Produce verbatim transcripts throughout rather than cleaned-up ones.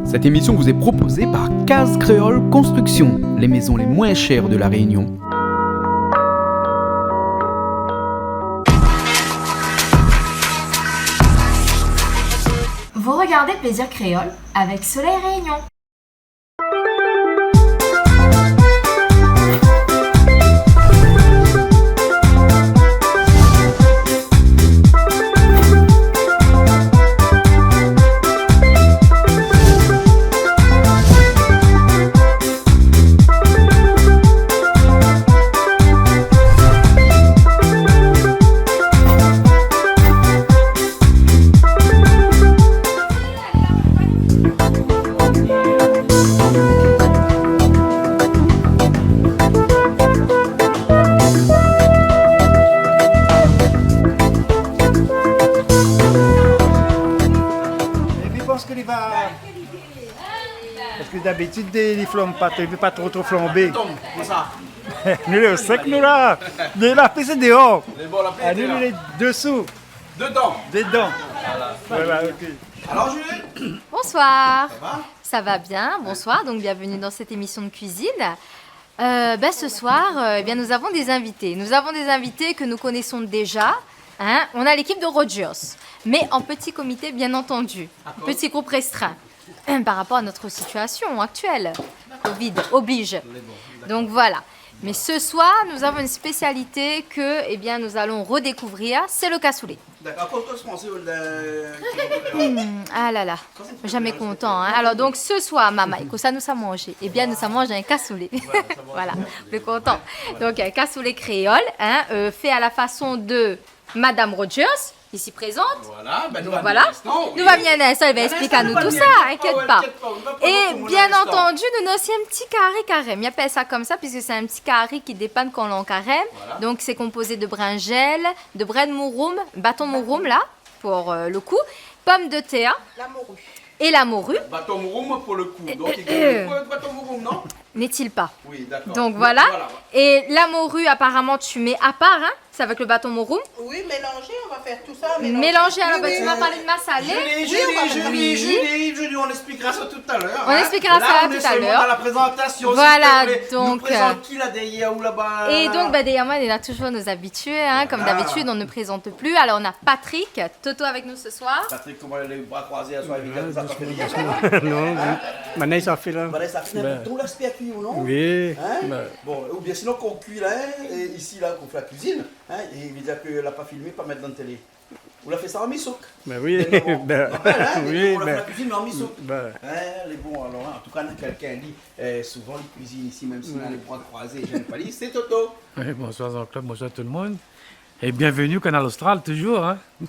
Cette émission vous est proposée par Case Créole Construction, les maisons les moins chères de La Réunion. Vous regardez Plaisir Créole avec Soleil Réunion. Épi, pans ke li va, parske dabitid, li flanb pa, li vé pa tro, tro flanbé. Atann, konmsa. Nou lé o sèk, nou la. Mé la pli sé déor. Mé bon, la pli sé déor. A nou, nou lé désou. Dedan. Dedan. Voilà. Voilà, ok. Alors, Julie ? Bonsoir. Ça va ? Ça va bien, bonsoir, donc bienvenue dans cette émission de cuisine. Euh, ben, ce soir, euh, eh bien, nous avons des invités. Nous avons des invités que nous connaissons déjà, hein. On a l'équipe de Rogers, mais en petit comité, bien entendu. D'accord. Petit groupe restreint, par rapport à notre situation actuelle. Covid oblige. D'accord. Donc voilà. Mais ce soir, nous avons une spécialité que, eh bien, nous allons redécouvrir, c'est le cassoulet. D'accord, kosa ou pans, euh, Hmm, ah là là, jamais content, hein. Alors donc ce soir, mama, kosa nou sa manzé ? Eh bien, nou sa manz in kasoulé. Voilà, nou lé kontan. Donc, un cassoulet créole, hein, euh, fait à la façon de Madame Rogers, ici présente. Voilà, ben, nou va vni in instan, oui. Nou va vni in instan, èl va èksplik anou tousa, inkièt pa. É bien antandu, nou néna osi in ti kari karèm. I apèl sa konmsa, piske sé in ti kari ki dépann kan lé an karèm. Voilà. Donc, c'est composé de brinzèl, de brin mouroum, baton mouroum, la, pour, euh, le coup, pomme de terre. La morue. Et la morue. Baton mouroum pour le coup. Donc, il gagne le coup avec baton mouroum, non ? N'est-il pas ? Oui, d'accord. Donc, voilà. Et la morue, apparemment, tu mets à part, hein ? C'est avec le baton mouroum. Oui, mélanger, on va faire tout ça, mélanger. Mélanger, alors, ben, tu m'as parlé de massalé. Julie, Julie, Julie, on expliquera ça tout à l'heure, hein. On expliquera ça tout à l'heure. Là, on est seulement dans la présentation, s'il te plaît. Voilà, donc, euh, nous présente qui, là, derrière ou là-bas, là ? Et donc, ben, derrière moi, il y a toujours nos habitués, hein, comme d'habitude, on ne présente plus. Alors, on a Patrick, Toto avec nous ce soir. Patrick, koman lé, bra kroizé, aswar ? Non, Vanessa la fé la. Vanessa la fé la. Bon, oubien sinon, kan ou kui la, hein, é isi la, kan ou fé la kuizine, hein, é i vé dir ke la pa filmé, pa mèt dan télé. Ou la fé sa an misouk. Ben oui, ben oui, ou la fé la kuizine, mé an misouk. Hein, lé bon, alors, hein, an tou ka, néna kèlkin, li, euh, souvan li kuizine isi, mèm si néna lé bra kroizé, i zèn pa li, sé Toto. Oui, bonsoir Jean-Claude, bonsoir tout le monde. Et bienvenue au Canal Austral, toujours, hein. Hein.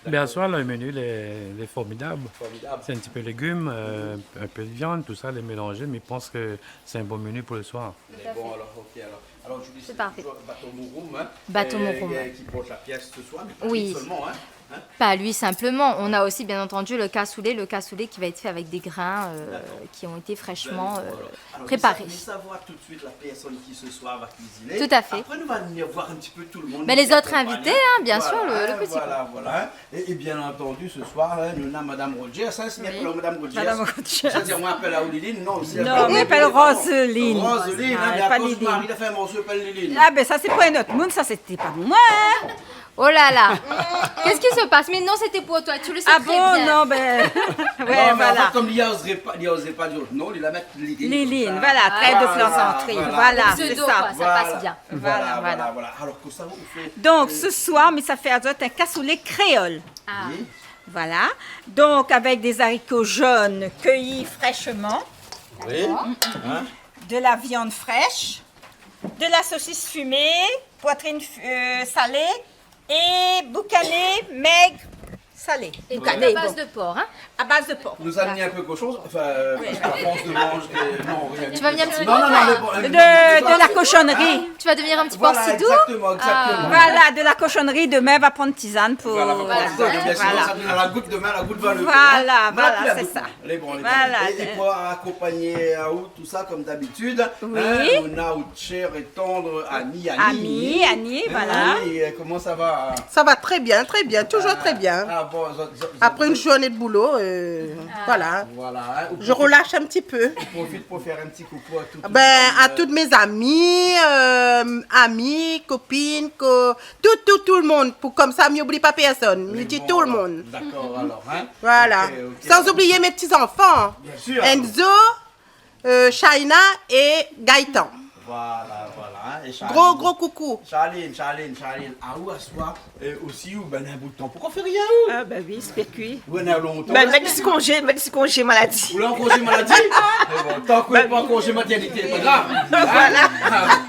Ben, aswar, le menu, il est, il est formidable. Formidable. C'est un petit peu légumes, euh, un peu de viande, tout ça, les mélanger, mais je pense que c'est un bon menu pour le soir. Tout à fait. Bon, alors, ok, alors. Alors, Julie, c'est parfait. Toujours baton mouroum, hein, euh, qui porte la pièce ce soir, mais pas lui seulement, hein. Oui. Pas lui simplement. On a aussi, bien entendu, le cassoulet, le cassoulet qui va être fait avec des grains, euh, qui ont été fraîchement, euh, préparés. D'accord. Ben, lé bon, alors. Alors, nou sa, nou sa voir tout de suite la personne qui ce soir va cuisiner. Tout à fait. Après, nou va vni voir un petit peu tout le monde. Mais les autres invités, hein, bien sûr, le, le petit groupe. Voilà, hein, voilà, voilà, hein. Et, et bien entendu, ce soir, hein, nou néna Madame Rogers, hein, sé bien Madame Rogers. Oui. Madame Rogers. Sétadir, moin, mi apèl aou Liline, non, mi apèl Roseline. Roseline, hein, mé akoz Liline. Mari la fé in morso i apèl Liline. Ah ben, sa sé pou in ot moun, sa sété pa pou moin, hein. Oh là là. Qu'est-ce qui se passe ? Mais non, c'était pour toi, tu le sais très bien. Ah bon ? Non, ben, ouais, voilà. Mé an fèt, kom li ozé pa, li ozé pa dir non, li la mèt Liline, Liline, konmsa. Voilà, très de plaisanterie. Voilà, voilà. Voilà, c'est ça. Pseudo, quoi, ça passe bien. Voilà, voilà, voilà. Voilà, voilà. Alors, kosa ou fé, euh, donk, se soir, mi sa fé azot in kasoulé kréol. Ah. Oui. Voilà. Donc, avec des haricots jaunes cueillis fraîchement. Oui. D'accord. Hein ? De la viande fraîche, de la saucisse fumée, poitrine, euh, salée et boucané maigre salé. Boucané, bon. Et tout à base de porc, hein ? À base de porc. Nou sa vni in pé koshon, enfin, euh, parce qu'à force de manger, euh, non, rien du tout. Tu vas venir un petit peu. Non, non, non, mais bon, euh, de, de la cochonnerie. Hein ? Tu vas devenir un petit peu sidou. Voilà, exactement, exactement. Ah. Voilà, de la cochonnerie. Demain, va prendre tisane pour, voilà, va prendre tisane, bien sûr, voilà. Sa vien à la goutte, demain, à la goutte va le faire, hein. Voilà, voilà, c'est ça. Lé bon, lé bon. Voilà. Et, et pour accompagner, euh, tout ça, comme d'habitude, hein, on a notre chère et tendre Annie, Annie. Annie, Annie, voilà. Annie, euh, comment ça va ? Ça va très bien, très bien, toujours très bien. Ah, Bon, zot, zot, zot, après une journée de boulot, euh, voilà. Voilà, hein, ou profite, je relâche un petit peu. Ou profite pour faire un petit coucou à tout, tout le monde, euh, à toutes mes amies, euh, amis, copines, co-, tout, tout, tout le monde. Pour comme ça, mi oubli pa personne. Mi di tout le monde. D'accord, alors, hein. Voilà. Ok, ok. Sans oublier mes petits-enfants. Bien sûr. Enzo, euh, Shaina et Gaëtan. Voilà, voilà, hein, et Charline. Gros, gros coucou. Charline, Charline, Charline. Ah, ou aswar, euh, aussi, ou ben, un bout de temps. Pourquoi on fait rien, ou ? Ah, ben oui, c'est percu. Ou en a longtemps. Ben, mèt si konzé, mèt si konzé maladi. Ou lé an konzé maladi ? Mais bon, tant que pas en congé maternité, pas grave. Voilà. Hein ?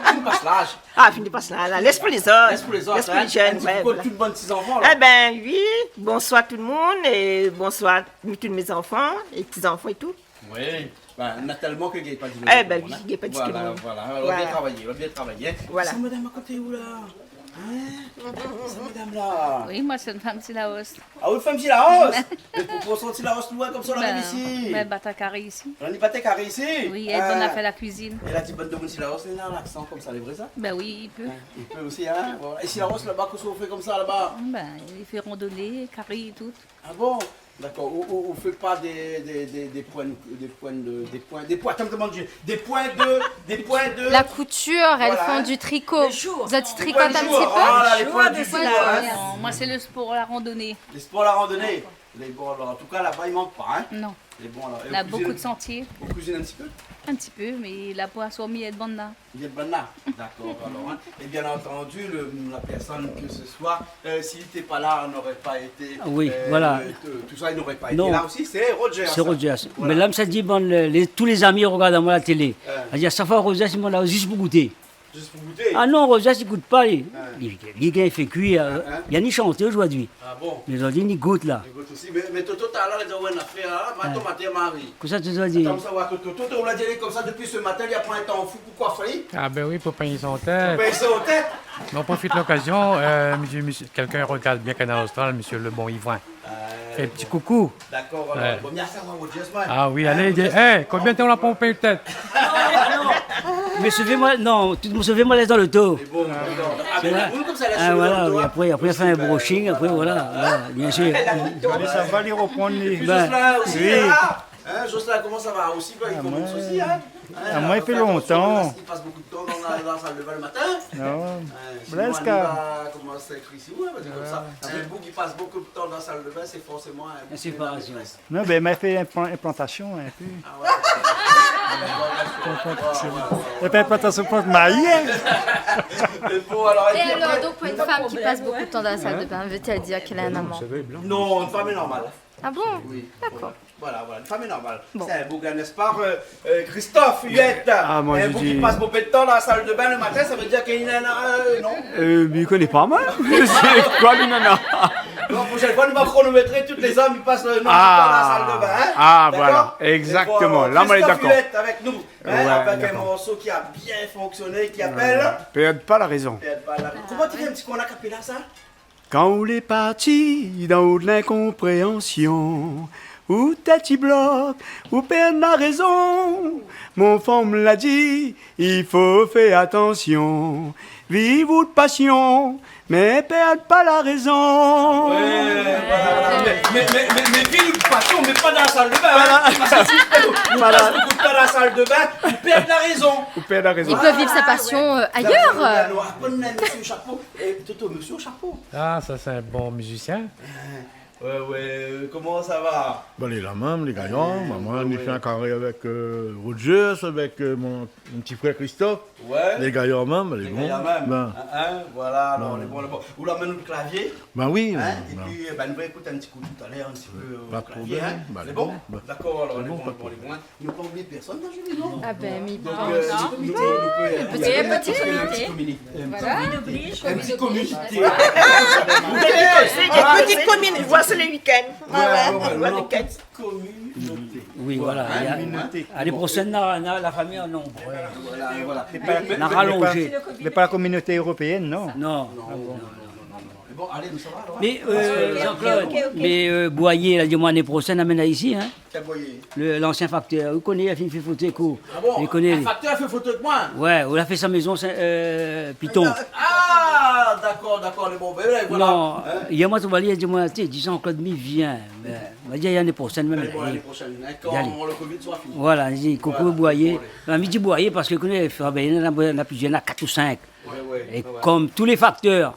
Ah, fini pas l'âge. Ah, fini pas l'âge, la. Laisse pour les autres. Laisse pour les autres, hein. Laisse pour les jeunes, ouais, voilà. Un petit coucou à tout le bann ti zanfan, la. Eh ben oui, bonsoir tout le monde et bonsoir tous mes enfants et petits-enfants et tout. Oui. Ben, na tèlman ke gingn pa di non. Eh ben oui, gingn pa di non. Voilà, voilà. Alor, bien travayé, bien travayé, hein. Voilà. Sé madam a koté ou la ? Hein ? Sé madam la ? Oui, moin sé in fanm ti Laos. Ah, ou in fanm ti Laos ? Mé pou, pou sorti Laos, nou, konmsa, ou ariv isi. Ben, bat in karé isi. Ou bat in karé isi ? Oui, èl i koné fé la kuizine. Èl la di bann demoun ti Laos, li na laksan konmsa, lé vré sa ? Ben oui, li pé. Hein, li pé osi, hein. Bon. É ti Laos laba, kosa ou fé konmsa laba ? Ben, li fé randoné, karé é tout. Ah bon ? D'accord. Ou, ou, ou fé pa dé, dé, dé, dé poin, dé poin de, dé poin, dé poin, atann, koman i di ? Dé poin de, dé poin de... La couture, elles font du tricot. Voilà, hein. Zot i trikot in ti pé ? Voilà, lé poin du jour, hein. Non, moin sé le spor, la randoné. Le spor, la randoné. Lé bon, alor, an tou ka, laba, i mank pa, hein. Non. Lé bon, alor. É ou kuizine ? Na bonpé de santié. Ou kuizine in ti pé ? In ti pé, mé la pou aswar mi èd banna. Bien, ben la. D'accord, alors, hein. Et bien entendu, le, la personne que ce soit, euh, s'il n'était pas là, on n'aurait pas été, euh, tout, tout ça, il n'aurait pas été là aussi. Ah oui, voilà. Non. C'est Rogers. C'est Rogers. Voilà. Mé la, mi sa di, bon, le, le, tout lé zami i rogard amoin la télé. Ouais. Sa di, a shak foi Rogers, mi la zis pou gouté. Zis pou gouté ? Ah non, Rogers i gout pa, li. Ouais. Li, li gingn fé kui, euh, li la ni shanté zordi. Ah bon ? Mé zordi, li gout la. Li gout osi. Mé, mé Toto, talèr, la di, ouais, na fé, hein, ma tomat é mari. Kosa Toto la di ? Atann, sa va, Toto. Toto, ou la di konmsa dopi se matin, li la pran in tan fou pou koifé. Ah ben oui, pou pingn son tèt. Pou pingn son tèt. Mé on profit lokazion, euh, monsieur, monsieur, quelqu'un regarde bien Kanal Austral, monsieur Lebon Yvrin. Ah, bon. Fé in ti koukou. D'accord, alors, bon, mèrsi à Rogers, ouais. Ah oui, allez, hein, Rogers. Eh, konbien tan ou la pran pou pingn tèt ? Mé sové amoin, non, tout, sové amoin, lès dan loto. Sé bon, d'accord. Ah, ben, voilà, oui, apré, apré, fé in brushing, apré, voilà, voilà, bien sûr. Sa va, li ropran, li. Et puis, ben, Jocelyn aussi, oui. Hein, Jocelyn, comment ça va ? Aussi, ben, il commence aussi, hein. Ah, moin, i fé lontan. Hein, attention, parce qu'il passe beaucoup de temps dans la, dans la salle de bain le matin. Non. Hein, sinon, Annie va commencer à être ici, ouais, parce que comme ça, un boug i pass bonpé de tan dan la sal de bin, sé forséman in boug ki lé la métrès. Une séparation. Non, ben, ma fé in plan-, in plantasion, in pé. Ah ouais. In plantasion. Ouais, ouais, ouais. É pi in plantasion pou marié. Mé bon, alor, é pi alor, apré, donk, pou in fanm ki pass bonpé de tan dan la sal de bin, veut-elle dire qu'elle a un amant ? Non, in fanm lé normal. Ah bon ? Oui. D'accord. Voilà, voilà, une femme est normale. Bon. C'est un beau gars, n'est-ce pas, euh, euh, Christophe Huet ? Ah, moi, je dis... Un beau qui passe beaucoup de temps dans la salle de bain le matin, ça veut dire qu'il en a, euh, non ? Euh, mi koné pa, moin. Sé koi, li, nana ? Bon, prochaine fois, nou va chronométrer toutes les hommes qui passent le nombre de temps dans la salle de bain, hein ? Ah, voilà, exactement. D'accord ? Là, on est d'accord. Christophe Huet avec nous, hein, avec un morceau qui a bien fonctionné, qui appelle... Ouais, d'accord. Perd pas la raison. Perd pas la raison. Comment tu fais un petit, qu'on a capella ça ? Kan ou lé parti dan out linkonpréansion, ou tèt i blok, ou pèrd la rézon. Mon fanm la di, i fo fé atansion. Viv out pasion, mé pèrd pa la rézon. Ouais, voilà. Mé, mé, mé, mé, mé viv out pasion, mé pa dan la sal de bin, hein. Voilà. Parske si ou, ou pass bonpé de tan dan la sal de bin, ou pèrd la rézon. Ou pèrd la rézon. Voilà. Il peut vivre sa passion, euh, ailleurs. Dan la sal de bin, nou aprann, mésyé Chapo. É Toto, mésyé Chapo. Ah, sa, sé in bon mizisien. Ouais, ouais, koman sa va ? Bin, lé la mèm, lé gayar. Ouais, ouais. Moin, moin, mi fé in karé avèk, euh, Rogers, avèk, euh, mon, mon ti frèr Christophe. Ouais. Lé gayar mèm, lé bon. Lé gayar mèm. Bin. Hein, hein, voilà, alor, lé bon, lé bon. Ou la amenn out klavié ? Bin oui, bin. Hein, é pi, euh, bin, nou va ékout in ti kou talèr, in ti pé, euh, au clavier, hein. Pa de problèm. Bin, lé bon. Lé bon. D'accord, alor, lé bon, lé bon, lé bon. Ne pas oublier personne, hein, Julie, non ? Ah ben, mais... Donc, euh, non. Un petit comité, un petit comité. Voilà. Un petit comité. Une petite communauté. Une petite communauté. Voilà, c'est le week-end. Ouais, ouais, ouais, ouais, non, petite communauté. Oui, voilà, il y a, l'année prochaine, on a, on a la famille en nombre. Voilà, voilà. On a rallongé. Mais pas, mais pas la communauté européenne, non. Non. Non, non, non, non, non. Bon, alé, nou sava alor, in ? Mé, euh, Jean-Claude, mé, euh, Boyer la di amoin lané proshèn, amenn ali isi, in ? Kèl Boyer ? Le, lansien faktèr. Ou koné, li la fine fé foto èk ou. Ah bon ? Li koné, in faktèr la fé foto èk moin ? Ouais, ou la fé son mézon, sé, euh, Piton. Ah, dakor, dakor, lé bon. Bin, voilà. Non, yèr moin la trouv ali, li la di amoin, té, di Jean-Claude, mi vien. Bin, ma di, lané proshèn mèm. Alé, bon, lané proshèn, in, kan le covid sera fini. Voilà, li di, koukou, Boyer. Voilà. Bin, mi di Boyer parske, ou koné, Fabrienne, na, na plizièr, na kat ou sink. Ouais, ouais, ouais. É kom tout lé faktèr,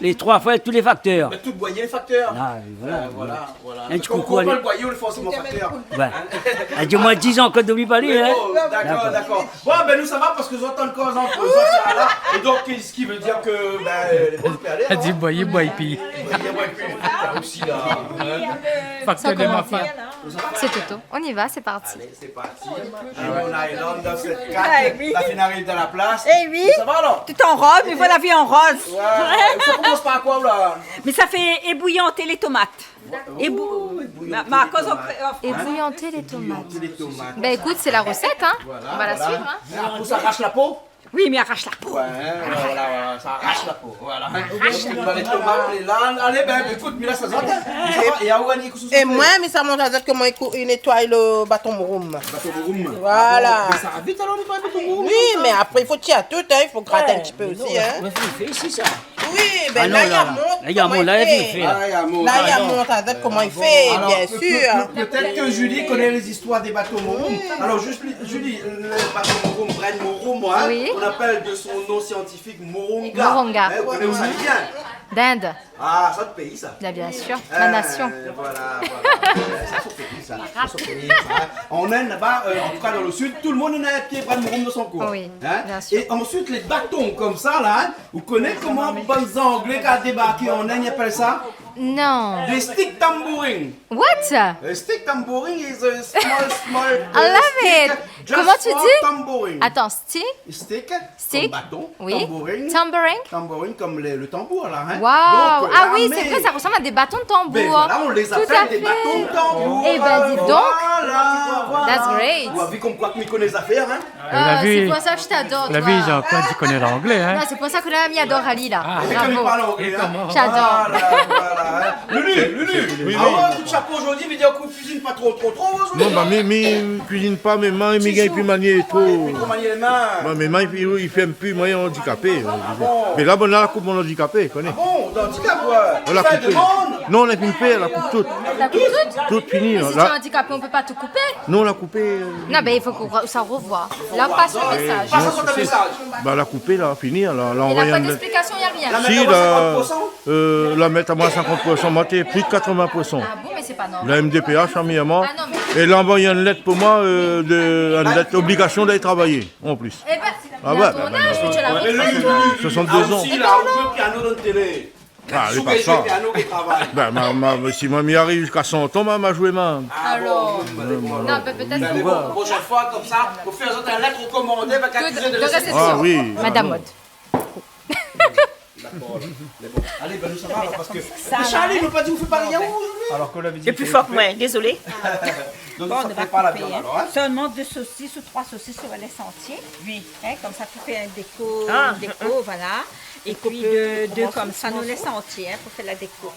lé troi frèr, tout lé faktèr. Bin, tout Boyer lé faktèr. Ah, voilà. Euh, voilà, voilà. In ti koukou, alé. Kan ou konpran le Boyer, ou lé forséman faktèr. Ouais. In ? Li la di amoin di Jean-Claude, oubli pa li, in. Mé bon, dakor, dakor. Bon, bin, nou sava parske zot i antann koz ant zot la. É donk, sak i vé dir ke, bin, lé bon, nou pé alé, in. Li la di Boyer, Boyer, pi. Boyer, Boyer, pi. Osi la, in. Faktèr de ma femme. C'est Toto. On y va, c'est parti. Alé, sé parti. Alé, nou la ariv dan sèt kat. Ah oui. La fine ariv dan la plas. Eh oui. Sa va alor ? Tout en rose, mi voi la vi an roz. Ouais, ouais. Sa i komans par koi, la ? Mé sa fé ébouillanter les tomates. Ébou-, oh, ébouillanter les tomates. Ébouillanter les tomates. Bin, ékout, sé la rosèt, in. Voilà, voilà. On va la suivre, in. Apré, sa arash la po. Oui, mi arash la po. Ouais, voilà, voilà, sa arash la po, voilà. Arash la po. Donk, nou néna lé tomat, lé la, alé, bin, ékout, mi lès sa sort, in. É, é aou, Annie, kosa ou fé ? É moin, mi sa mont azot koman i kou-, i nétoy le baton mouroum. Baton mouroum. Voilà. Ah bon, mé sa va vit alor, nétoy baton mouroum, konmsa ? Oui, mé apré, i fo tir tout, in, i fo grat in ti pé osi, in. Ouais, mé non, nou fé isi sa. Oui, bin, la, non, la, la, la, i mont koman i fé. Ah, la, i mont. La, i mont azot koman i fé, bien sir. Alor, pe-, pe-, pétèt ke Julie i koné lé zistoir dé baton mouroum. Oui. Alor, zis, Julie, le baton mouroum, brèd mouroum, in, oui, on appelle de son nom scientifique moringa. Moringa. In, ou koné ousa i vien ? D'Inde. Ah, sa, out péi, sa. Bien, bien sûr, ma nation. Euh, voilà, voilà. Sa, sé out péi, sa. Sa, sé out péi, sa, in. En Inde, laba, euh, en tout cas dans le sud, tout le monde néna in pié brèd mouroum dan son koin. Oui, bien sûr. In ? É ansuit, lé baton konmsa, la, in, ou koné koman bann Zanglé la débarké en Inde, i apèl sa ? Non. Des stick tambourine. What ? A stick tambourine is a small, small, uh, stick just for tambourine. I love it. Comment tu dis ? Attends, stick ? Stick, stick, comme bâton, oui. Tambourine. Tambourine. Tambourine comme le, le tambour, là, hein. Waouh. Donc, euh, ah oui, c'est vrai, ça ressemble à des bâtons de tambour. Ben voilà, on les appelle des bâtons de tambour. Tout à fait. Eh ben, dis donc. Voilà, voilà. That's great. Ou la vu comme quoi que mi koné zafèr, hein. Ah, c'est pour ça que je t'adore, toi. Ou la vu, Jean-Claude, tu connais l'anglais, hein. Non, c'est pour ça que là, mi ador ali, là. Ah. Bravo. Li koné pa l'anglé, hein. J'adore. Voilà, voilà, hein. Lulu, Lulu. Oui, oui. Ah ouais, kout shapo zordi, mi di aou, ou kuizine pa tro, tro, tro zordi. Non, ba, mi, mi kuizine pa, mé mi, mi gingn pi manié tro. Pi tro manié lé min. Ba, mé mi, i, i fé pi, moin, andikapé. Ah bon ? Mé la, bon, la, la koup mon andikapé, koné. Ah bon, ou lé andikapé, ouais. Ou la koupé. Non, la fine fé, la koup tout. La koup tout ? Tout fini, la. Mé si tu es handicapé, on peut pas tout couper. Non, la koupé, euh. Non, ben, il faut qu'on re-, ça revoie. Là, passe le message. Passe le message. Ba, la koupé, la, fini, la, la anvoy in lèt. Et la pas d'explication, y a rien. Si, la, euh, la mèt amoin sinkant pour san, moin té plis de katrovin pour san. Ah bon, mais c'est pas normal. La M D P H la mi amoin. Ah non, mais... É la anvoy in lèt pou moin, euh, de, in lèt obligasion d'alé travay, an plis. Eh ben, ah ouais, ton âge, mais tu as la retraite. Soixante-deux ans. Ah, aussi, la, on joue piano dans le télé. Ah, lé pa sa. Sou piano ki travay. Ben, ma, ma, si moin mi ariv ziska san an, ma, ma zoué, ma. Ah bon, bon, bon. Non, ben, peut-être. Ben, mé bon, prochaine fois, comme ça, ou fé azot in lèt rekomandé avèk akizé de réception. Ah oui. Madame Mode. D'accord. Mé bon. Alé, ben, nou sava, alor, parske... Mé Charlie, nou la pa di ou fé pa rien zordi. Alors que l'avait dit... Lé pli for ke moin, dézolé. Donk, sa prépar la viann, alor, hein. Seulement deux saucisses ou trois saucisses sur les sentiers. Oui. Hein, comme ça, tu fais un déco, ah, déco, voilà. Et puis, deux, deux comme ça, nous laisse entier, hein, pour faire la déco.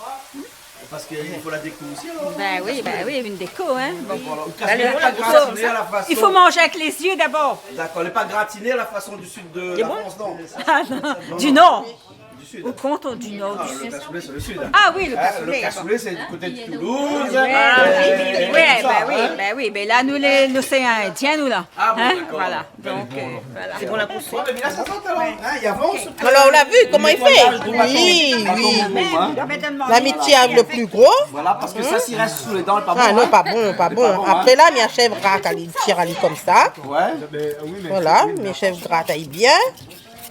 Parce qu'il faut la déco aussi, alors. Ben oui, ben oui, une déco, hein. Bon. Voilà. Ou kas lé dé pa gratiné à la façon... Il faut manger avec les yeux d'abord. D'accord, lé pa gratiné à la façon du sud de la France, non. Ah non, du nord. Du sud. Au contraire, du nord, du sud. Ah, le cassoulet, c'est le sud, hein. Ah oui, le cassoulet. Hein, le cassoulet, c'est du côté de Toulouse, euh, et tout ça, hein. Ah oui, oui, oui, ben oui, ben oui, ben là, nous, les, l'océan Indien, nous, là. Ah bon, d'accord. Voilà. Donc, euh, voilà. C'est bon, la pousse. Ouais, mais là, ça sent alors, hein, il avance. Alors, ou la vu koman i fé ? Oui, oui. L'amitié avec le plus gros. Voilà, parce que ça, s'il reste sous les dents, lé pa bon, hein. Ah non, pa bon, pa bon. Lé pa bon, hein. Après, là, mi achèv grat ali, tir ali comme ça. Ouais. Voilà, mi achèv grat ali bien.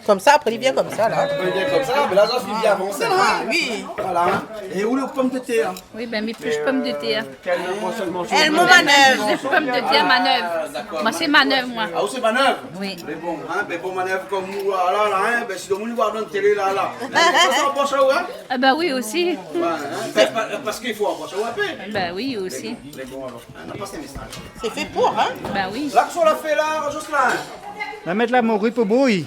Comme ça, après, li vien comme ça, là. Après, li vien comme ça, mé la, sa fine bien avansé, là. Ah oui. Voilà, hein. Et où les pommes de terre ? Oui, ben, mi plish pomdetèr. Quel fonctionnement ? Elles m'ont manœuvre. Pomdetèr, manœuvre. Ah, d'accord. Moin, sé manœuvre, moin. Ah, ou sé manœuvre ? Oui. Mé bon, hein, mé bon, manœuvre comme ou, là, là, hein, ben, si le moun i voi dan la télé, là, là. Hein, sa, sa anbosh aou, hein ? Ah, ben oui, aussi. Ouais, hein, ben, pa-, parce qu'il faut embaucher un peu. Ben oui, aussi. Mé bon, alor, hein, nou la pas mésaz. C'est fait pour, hein ? Ben oui. La, kosa ou la fé la, Jocelyn ? La mèt la mori pou bouy.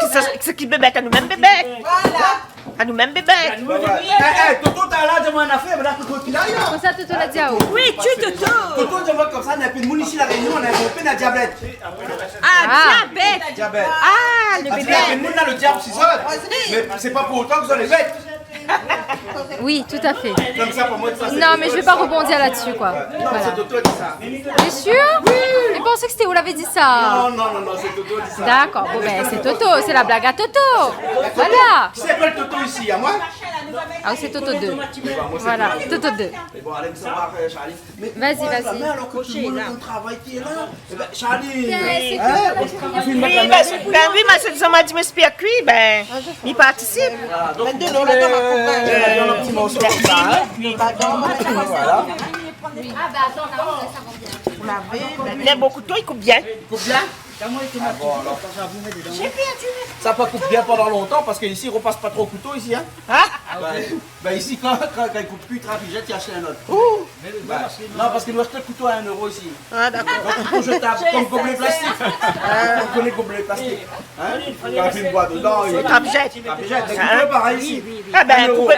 Kisa, kisa ki bébèt, anou mèm bébèt. Voilà. Anou mèm bébèt. Voilà. Eh, eh, Toto, talèr la di amoin in nafèr, mé la, Toto, ki la, ya. Kosa Toto la di aou ? Oui, tu, Toto. Toto, di amoin konmsa, na in pé d'moun isi La Rényon, na in pé na diabèt. Ah, diabèt. Diabèt. Ah, le bébé. Di, na in pé d'moun la, le diab, sé sa. Mé sé pa pou otan ke zot lé bèt. Oui, tout à fait. Konmsa, pou moin, sa, sé... Non, mais je vais pas rebondir là-dessus, quoi. Non, sé Toto la di sa. T'es sûr ? Oui. Je pensais que c'était vous l'avez dit ça. Non, non, non, non, sé Toto la di sa. D'accord, bon, ben, c'est Toto, c'est la blague à Toto. Voilà. Kisa i apèl Toto isi, amoin ? Ah, c'est Toto deux. Voilà, Toto deux. Mé bon, alé, sa va, euh, Charlie. Vas-y, vas-y. Mé alor ke tout le monde, le travail ki lé la, eh ben, Charlie, hein, on filme la caméra. Oui, ben, ben oui, mé sé sa ma di, mé sé pa kui, ben, li partisip. Voilà, donk, mèt de lo ladan, ma konpagn. Euh, in ti morso konmsa, hein. Voilà. Mé mon kouto, li koup bien. Koup bien ? Ah bon, alor. Sa pa koup bien pandan lontan, parske isi, i repas pa tro kouto isi, hein. Hein ? Ben, ben, isi, kan, kan, kan i koup pi, i trap, i zèt, i ashèt in ot. Ouh. Ben, non, parske nou ashèt kouto a in euro isi. Ah, dakor. Donk, kouto jetab, konm gobelé plastik. Ou koné gobelé plastik, hein ? Kan i fé boir dedan, i trap, i zèt. Trap, i zèt. Donk, kouto, parèy isi. Ah ben, in euro. Ben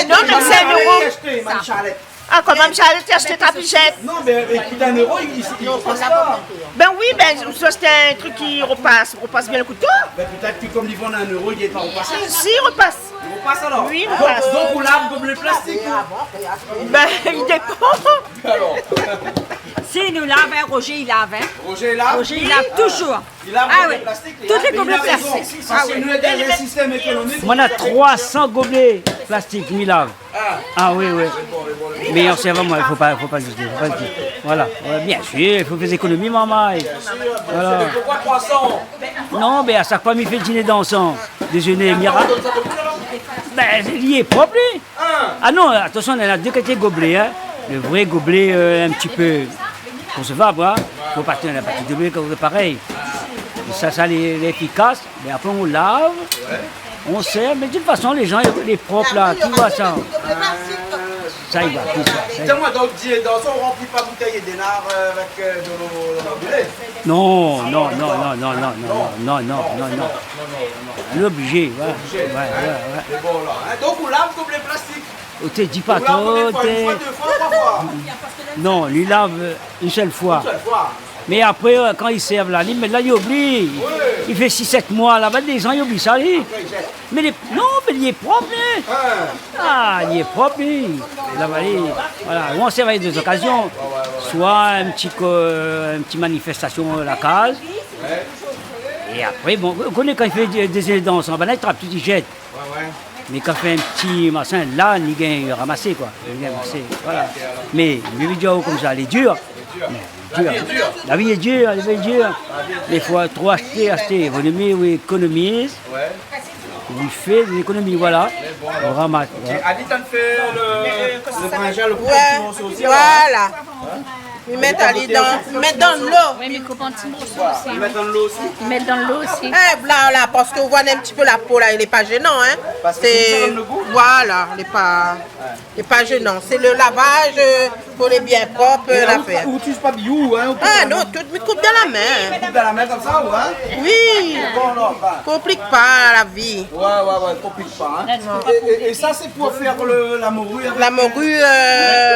non, mé sé in euro. Ashté, Marie-Charlette. Ah, koman mi sa alé ashté trap, i zèt ? Non, mé, ékout, in euro, i, i, i repas pa. Ben oui, ben, sa, sé in trik ki repas, repas bien le kouto. Ben, pétèt ke konm li vann a in euro, li lé pa repasé. Si, i repas. I repas alor ? Oui, i repas. Donk, donk, ou lav gobelé plastik, hein ? Ben, i dépan. Alor. Si nou lav, in, Roger i lav, in. Roger i lav ? Roger i lav touzour. Ah. Li lav goblé plastik, li, in. Tout lé goblé plastik. Mé li na rézon. Ah oui. Parske nou lé dan in sistèm ékonomik. Moin na troi san goblé plastik, mi lav. Ah. Ah oui, oui. Mé an sèrvan, moin, i fo pa, fo pa zété, fo pa zété. Voilà. Ouais, bien sir, i fo fé zékonomi, momon. Bien sir, bien sir. Voilà. Mé poukosa troi san ? Non, mé a shak foi mi fé diné dansan, dézéné, mi ra-, bin, li lé prop, li. Ah non, atansion, néna dé kalité goblé, in. Lo vré goblé, euh, in ti pé konsèrvab, in. Fo pa, néna pa tout goblé parèy. É sa, sa lé, lé éfikas. Mé apré, on lav, on sèr. Mé de tout fason, lé jan lé prop la, tout va sa. Sa i va, tout sa, sa i va. Di amoin, donk, di, dan son, ou ranpli pa boutèy é dénar, euh, avèk, euh, dolo, dolo goblé ? Non, non, non, non. Non, non, non. Lé oblizé, ouais. Oblizé, ouais, ouais. Mé bon, la, in. Donk, ou lav goblé plastik. Ou té di pa tro, té. Ou lav konbien foi ? In foi, dé foi, troi foi ? Non, li lav, euh, in sèl foi. In sèl foi. Mé apré, euh, kan i sèrv la, li mèt la, li oubli. Oui. I fé sis, sèt moi laba, lé jan i oubli sa, li. Apré, i zèt. Mé lé, non, mé li lé prop, li. Ah. Ah, li lé prop, li. Laba, li, voilà. Ou an sèrv a dé okazion. Ouais, ouais, ouais. Soi in ti ko-, in ti manifèstasion, euh, la kaz. Ouais. É apré, bon, ou koné kan i fé dé, dé zé dans, an bann i trap tout, i zèt. Ouais, ouais. Mé kan fé in ti mashin, la, ni gingn ramasé, koi. Ni gingn ramasé, voilà. Mé, mi vé dir aou konmsa, lé dir. Lé dir. Mé, dir. La vi lé dir. La vi lé dir, la vi lé dir. Mé fo tro ashté, ashté. Vo mié, oui, ékonomiz. Ouais. Ou fé lékonomi, voilà. Mé bon, alor. Ou ramas, OK, voilà. Ali, tann fé lo, lo brinzèl, lo ti morso osi, alor, in ? Ouais, voilà. Hein ? Mi mèt ali dan, mèt dan lo. Oui, mé koup an ti morso osi. Voilà, mèt dan lo osi. Mèt dan lo osi. Eh, la, la, parske ou voi in ti pé la po la, lé pa zénan, in. Parske sé sa i donn lo gou. Voilà, lé pa, lé pa zénan. Sé lo lavaz, euh, fo lé bien prop, euh, lafèr. Ou itiliz pa biou, in, ou... Ah non, tout, mi koup dan la min. Ou koup dan la min konmsa, ou, in ? Oui. Bon, non, pa. Konplik pa la vi. Ouais, ouais, ouais, konplik pa, in. Non. É, é, é sa, sé pou fé lo, la mori avèk, euh,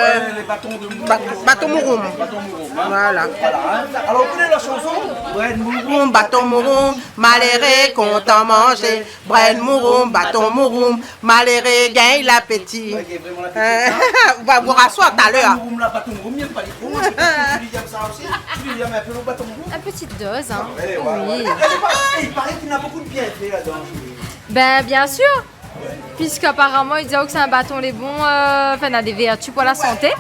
euh, lé baton de mouroum. La mori, euh, bat-, baton mouroum. Baton mouroum, in. Voilà. Voilà, in. Alor, ou koné la shanson ? Brèd mouroum, baton mouroum, maléré kontan manzé. Brèd mouroum, baton mouroum, maléré gingn lapéti. Ouais, gingn vréman lapéti, in. Ou va boir aswar, talèr. Brèd mouroum la, baton mouroum, mi yèm pa lé gro, moin, sé parske Julie i yèm sa osi. Julie i yèm in pé lo baton mouroum. Une petite dose, hein. Ah ouais, ouais, ouais. Oui. Eh, i paré, eh, i paré k'néna bonpé de bienfé ladan. Ben, bien sûr. Puisqu'apparemment, ils disent que c'est un bâton, les bons, euh, enfin, il a des vertus pour la santé.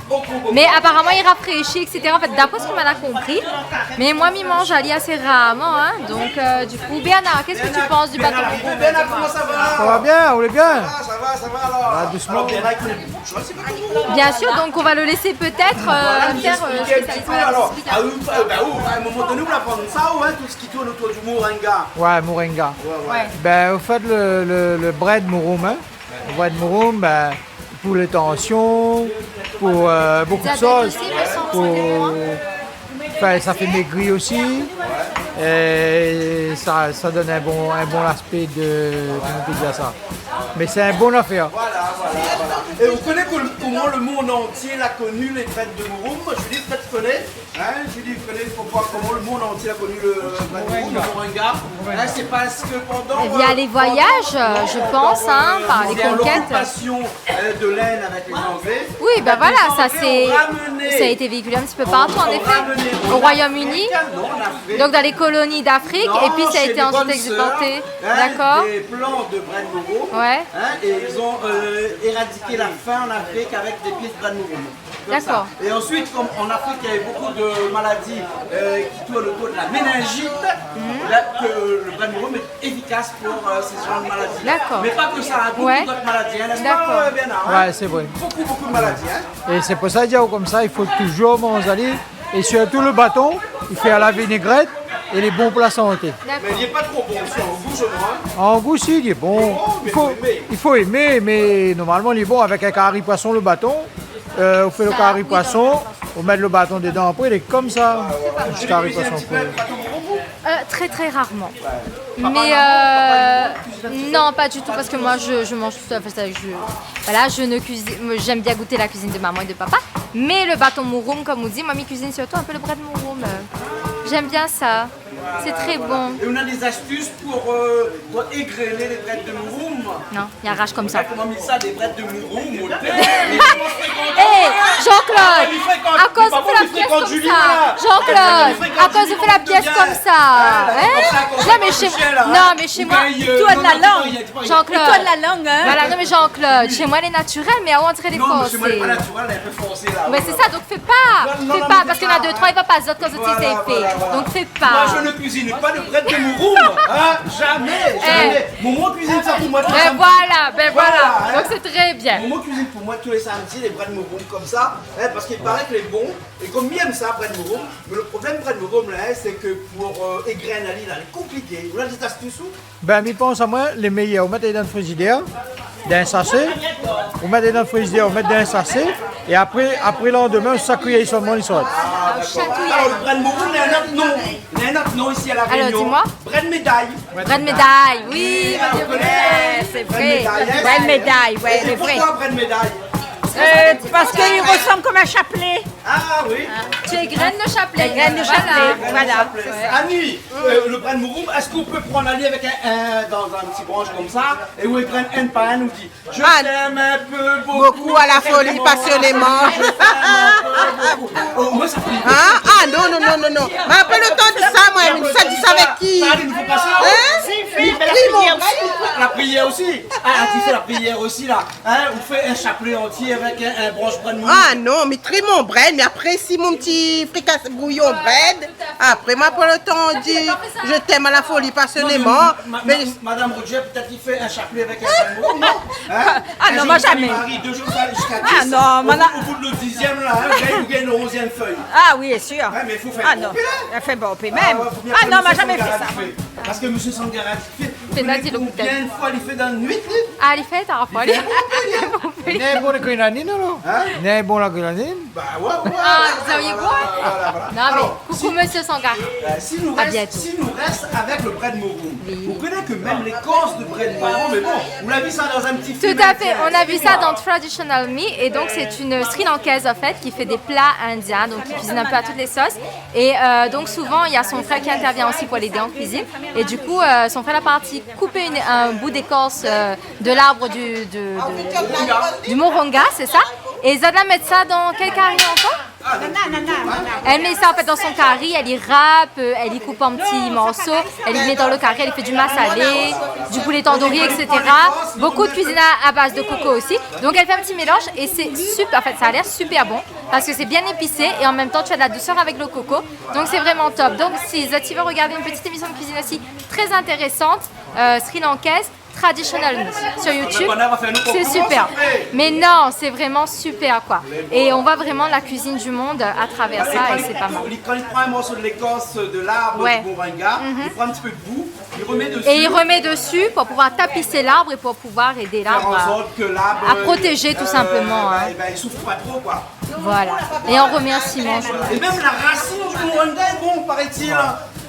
Mais apparemment, il rafraîchit, et cetera. En fait, d'après ce qu'on m'a compris. Mais moi, mi manz ali assez rarement, hein. Donc, euh, du coup, Bernard, qu'est-ce que tu penses du bâton ? Bernard, Bernard, comment ça va ? Ça va bien, on est bien. Ça va, ça va, ça va, alors. Là, doucement. Alors, Bernard, il connaît beaucoup de choses, c'est pas tout. Bien sûr, donc on va le laisser peut-être, euh, faire, euh, ce que ça va nous expliquer. Voilà, il explique un peu. Alors, ah oui, bah, bah, oui, à un moment donné, on va prendre ça, ouais, tout ce qui tourne autour du moringa. Ouais, moringa. Ouais, ouais. Ouais. Ben, au fait, le, le, le brèd mouroum, hein. Le brèd mouroum, ben, pour les tensions, pour, euh, beaucoup de choses. Diabète aussi, me semble, ça fait, hein. Pour, enfin, ça fait maigrir aussi. Et ça, ça donne un bon, un bon aspect de, comment on peut dire ça ? Mais c'est un bon affaire. Voilà, voilà, voilà. Et vous connaissez que le, comment le monde entier l'a connu, les brèdes de mouroum ? Julie, peut-être tu connais ? Hein, Julie, vous connaissez pourquoi, comment le monde entier a connu le, le moringa ? Hein, c'est parce que pendant, euh, pendant, pendant, euh, via les voyages, euh, je pense, hein, par les conquêtes. Via l'occupation, euh, de l'Inde avec les Anglais. Oui, ben voilà, ça c'est, ça a été véhiculé un petit peu partout, en effet. Au Royaume-Uni, donc dans les colonies d'Afrique, et puis ça a été ensuite exporté. D'accord. Des plants de brèd mouroum, hein, et ils ont, euh, éradiqué la faim en Afrique avec des pieds de brèd mouroum. Comme ça. D'accord. Et ensuite, comme en Afrique, il y avait beaucoup de maladies, euh, qui tournent autour de la méningite, là, que le brèd mouroum est efficace pour, euh, ces genres de maladies. D'accord. Mais pas que ça, hein, beaucoup d'autres maladies, hein, n'est-ce pas, euh, Bernard, hein ? Ouais, c'est vrai. Beaucoup, beaucoup de maladies, hein. Et c'est pour ça, Diao, comme ça, il faut toujours manger ali. Et surtout le baton, il fait à la vinaigrette et il est bon pour la santé. D'accord. Mais il est pas trop bon, c'est en goût seulement, hein. En goût, si, il est bon. Il est bon, mais il faut aimer. Il faut, il faut aimer, mais normalement, il est bon avec un cari poisson, le baton. Euh, on fait le cari poisson, on met le bâton dedans, après il est comme ça. Ah ouais, ouais. Un petit cari poisson. Tu cuisines un petit peu avec le bâton mouroum ? Euh, très, très rarement. Ouais. Mais, euh, non, pas du tout, parce que moi, je, je mange tout seul, enfin, ça, je, voilà, je ne cuisine, moi, j'aime bien goûter la cuisine de maman et de papa, mais le bâton mouroum, comme on dit, moi, mi cuisine surtout un peu le brèd mouroum, euh, j'aime bien ça. C'est très bon. Et on a des astuces pour, euh, pour égrener les brèdes de mouroum. Non, li arash konmsa. Koman mi sa, dé brèd de mouroum, mon Dieu. Eh, Jean-Claude, akoz ou fé la pièce konmsa ? Jean-Claude, akoz ou fé la pièce konmsa ? Hein ? Non, mais chez, non, mais chez moi, tu as de la langue. Jean-Claude. Et toi, de la langue, hein ? Voilà, non, mais Jean-Claude, chez moi, elle est naturelle, mais avant, on dirait les Français. Non, mais chez moi, elle est pas naturelle, elle est un peu forcée, là. Mais c'est ça, donc fais pas, fais pas, parce qu'il y en a deux, trois, il va pas, zot, quand zot i fé. Voilà, voilà, voilà. Donc fais pas. Moi, je ne cuisine pas de brèd de mouroum, hein, jamais, jamais. Momon i kuizine sa pou moin tou lé samdi. Ben voilà, ben voilà. Voilà, hein. Donc c'est très bien. Momon i kuizine pou moin tou lé samdi, lé brèd mouroum konmsa, hein, parce qu'il paraît que lé bon. É konm mi èm sa, brèd mouroum, mé le problèm brèd mouroum la, hein, sé ke pou, euh, égrèn ali la, lé konpliké. Ou na dé zastis ou ? Ben, mi pans amoin, lé méyèr, ou mèt ali dan frizidèr, dan in sashé, ou mèt ali dan frizidèr, ou mèt dan in sashé, é apré, apré landmin, ou sakouy ali solman, li sort. Ah, dakor. Alor, le brèd mouroum, néna in ot non. Néna in ot non isi La Rényon. Alors, dis-moi. Brèd méday. Brèd méday, oui, c'est vrai. Brèd méday, hein. Brèd méday, ouais, c'est vrai. Et pourquoi brèd méday ? Euh, parce qu'il ressemble comme un chapelet. Ah oui. Tu égrènes le chapelet. Égrène le chapelet, voilà. Annie, euh, le brèd mouroum, èske ou pé prann ali avèk in, in, dan in ti bransh konmsa, é ou égrèn inn par inn, ou di, je t'aime un peu, beaucoup, à la folie, passionnément. Je t'aime un peu, beaucoup. Oh, moin, sa fé... Hein ? Ah non, non, non, non, non. Mé apré le tan di sa, moin, mé sa di sa avèk ki ? Hein ? Li fé la prièr osi. Ah, tu fais la prière aussi, là. Hein, ou fé in chapelet antié avèk in, in bransh brèd mouroum. Ah non, mi tri mon brèd, mé apré, si mon ti frikas bouyon brèd, apré, moin pran le tan di, je t'aime à la folie, passionnément. Non, mais ma-, ma-, Madame Roger, peut-être il fait un chapelet avec un brèd mouroum, non ? Hein ? Ah non, moi jamais. Un jour, ça lui arrive, deux jours, ça, jusqu'à dix. Ah non, madame. Au, au bout de le dixième, là, hein, vous gagnez, vous gagnez le onzième feuille. Ah oui, sûr. Ouais, mais il faut faire complet, hein. Ah non, elle fait bon, puis même. Ah ouais, faut bien faire monsieur Sangara qui fait. Parce que monsieur Sangara qui fait, vous connaissez combien de fois il fait dans la nuit, lui ? Ah, li fé, ta rapèl. Li fé. Néna bon la grenadine, alor ? Hein ? Néna bon la grenadine ? Bah ouais, ouais, ouais, voilà, voilà. Non, mais coucou, monsieur Sangara. Euh, si nous reste, si nous reste avec le brèd mouroum, vous connaissez que même les Corses de brèd mouroum, mais bon, on a vu ça dans un petit film. Tout à fait, on a vu ça dans Traditional Me, et donc c'est une Sri-Lankaise en fait qui fait des plats indiens, donc qui cuisine un peu à toutes les sauces. Et, euh, donc souvent il y a son frère qui intervient aussi pour l'aider en cuisine. Et du coup, euh, son frère la parti koup in, in bout d'écorce, euh, de l'arbre du, de, de, du moringa, c'est ça. É zot la mèt sa dan kèl kari ankor ? Nana, nana, nana. Elle met ça en fait dans son kari, elle y râpe, euh, elle y coupe en petits morceaux, elle y met dans le kari, elle y fait du massalé, du poulet tandoori, et cetera. Beaucoup de cuisine à, à base de coco aussi. Donc elle fait un petit mélange et c'est super, en fait ça a l'air super bon parce que c'est bien épicé et en même temps tu as de la douceur avec le coco. Donc c'est vraiment top. Donc si zot i vé regarder une petite émission de cuisine aussi très intéressante, euh, sri-lankaise, Traditional Me sur YouTube, c'est super. Mais non, c'est vraiment super, quoi. Et on voit vraiment la cuisine du monde à travers ça, et c'est pas mal. Quand il prend un morceau de l'écorce de l'arbre du moringa, il prend un petit peu de boue, il remet dessus. Et il remet dessus pour pouvoir tapisser l'arbre et pour pouvoir aider l'arbre à, à protéger tout simplement, hein. Faire en sorte que l'arbre, euh, ben, ben, il souffre pas trop, quoi. Voilà. Et en remerciement, je... Et même la racine du moringa est bon, paraît-il.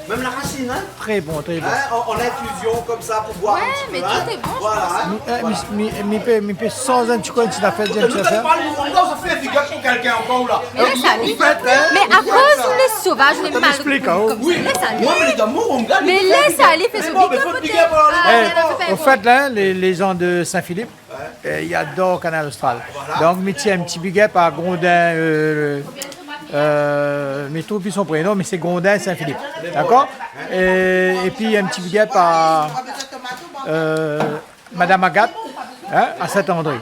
Même la racine, hein ? Très bon, très bon. Hein, en, en infusion, comme ça, pour boire un petit peu, hein. Ouais, mais tout est bon, je pense, hein. Voilà, hein. Mi, eh, mi, mi, mi pé, mi pé sanz in ti kou, in ti zafèr, in ti zafèr. Ou parl moringa, ou sa fé in big up pou kèlkin ankor, ou la. Mais laisse aller. Ou fé, hein. Mais à cause ou lé sovaz, ou lé mal. Attends, explique, hein. Comme ça, laisse aller. Moi, mais les gars, moringa, mais laisse aller, fais son big up peut-être. Eh, au fait, là, les, les gens de Saint-Philippe, euh, i ador Kanal Austral. Voilà. Donk, mi tir in ti big up à Grondin, euh, euh, mi trouv pi son prénom, mé sé Grondin Saint-Philippe. D'accord ? Et, et puis, un petit big up à, euh, Madame Agathe, hein, à Saint-André.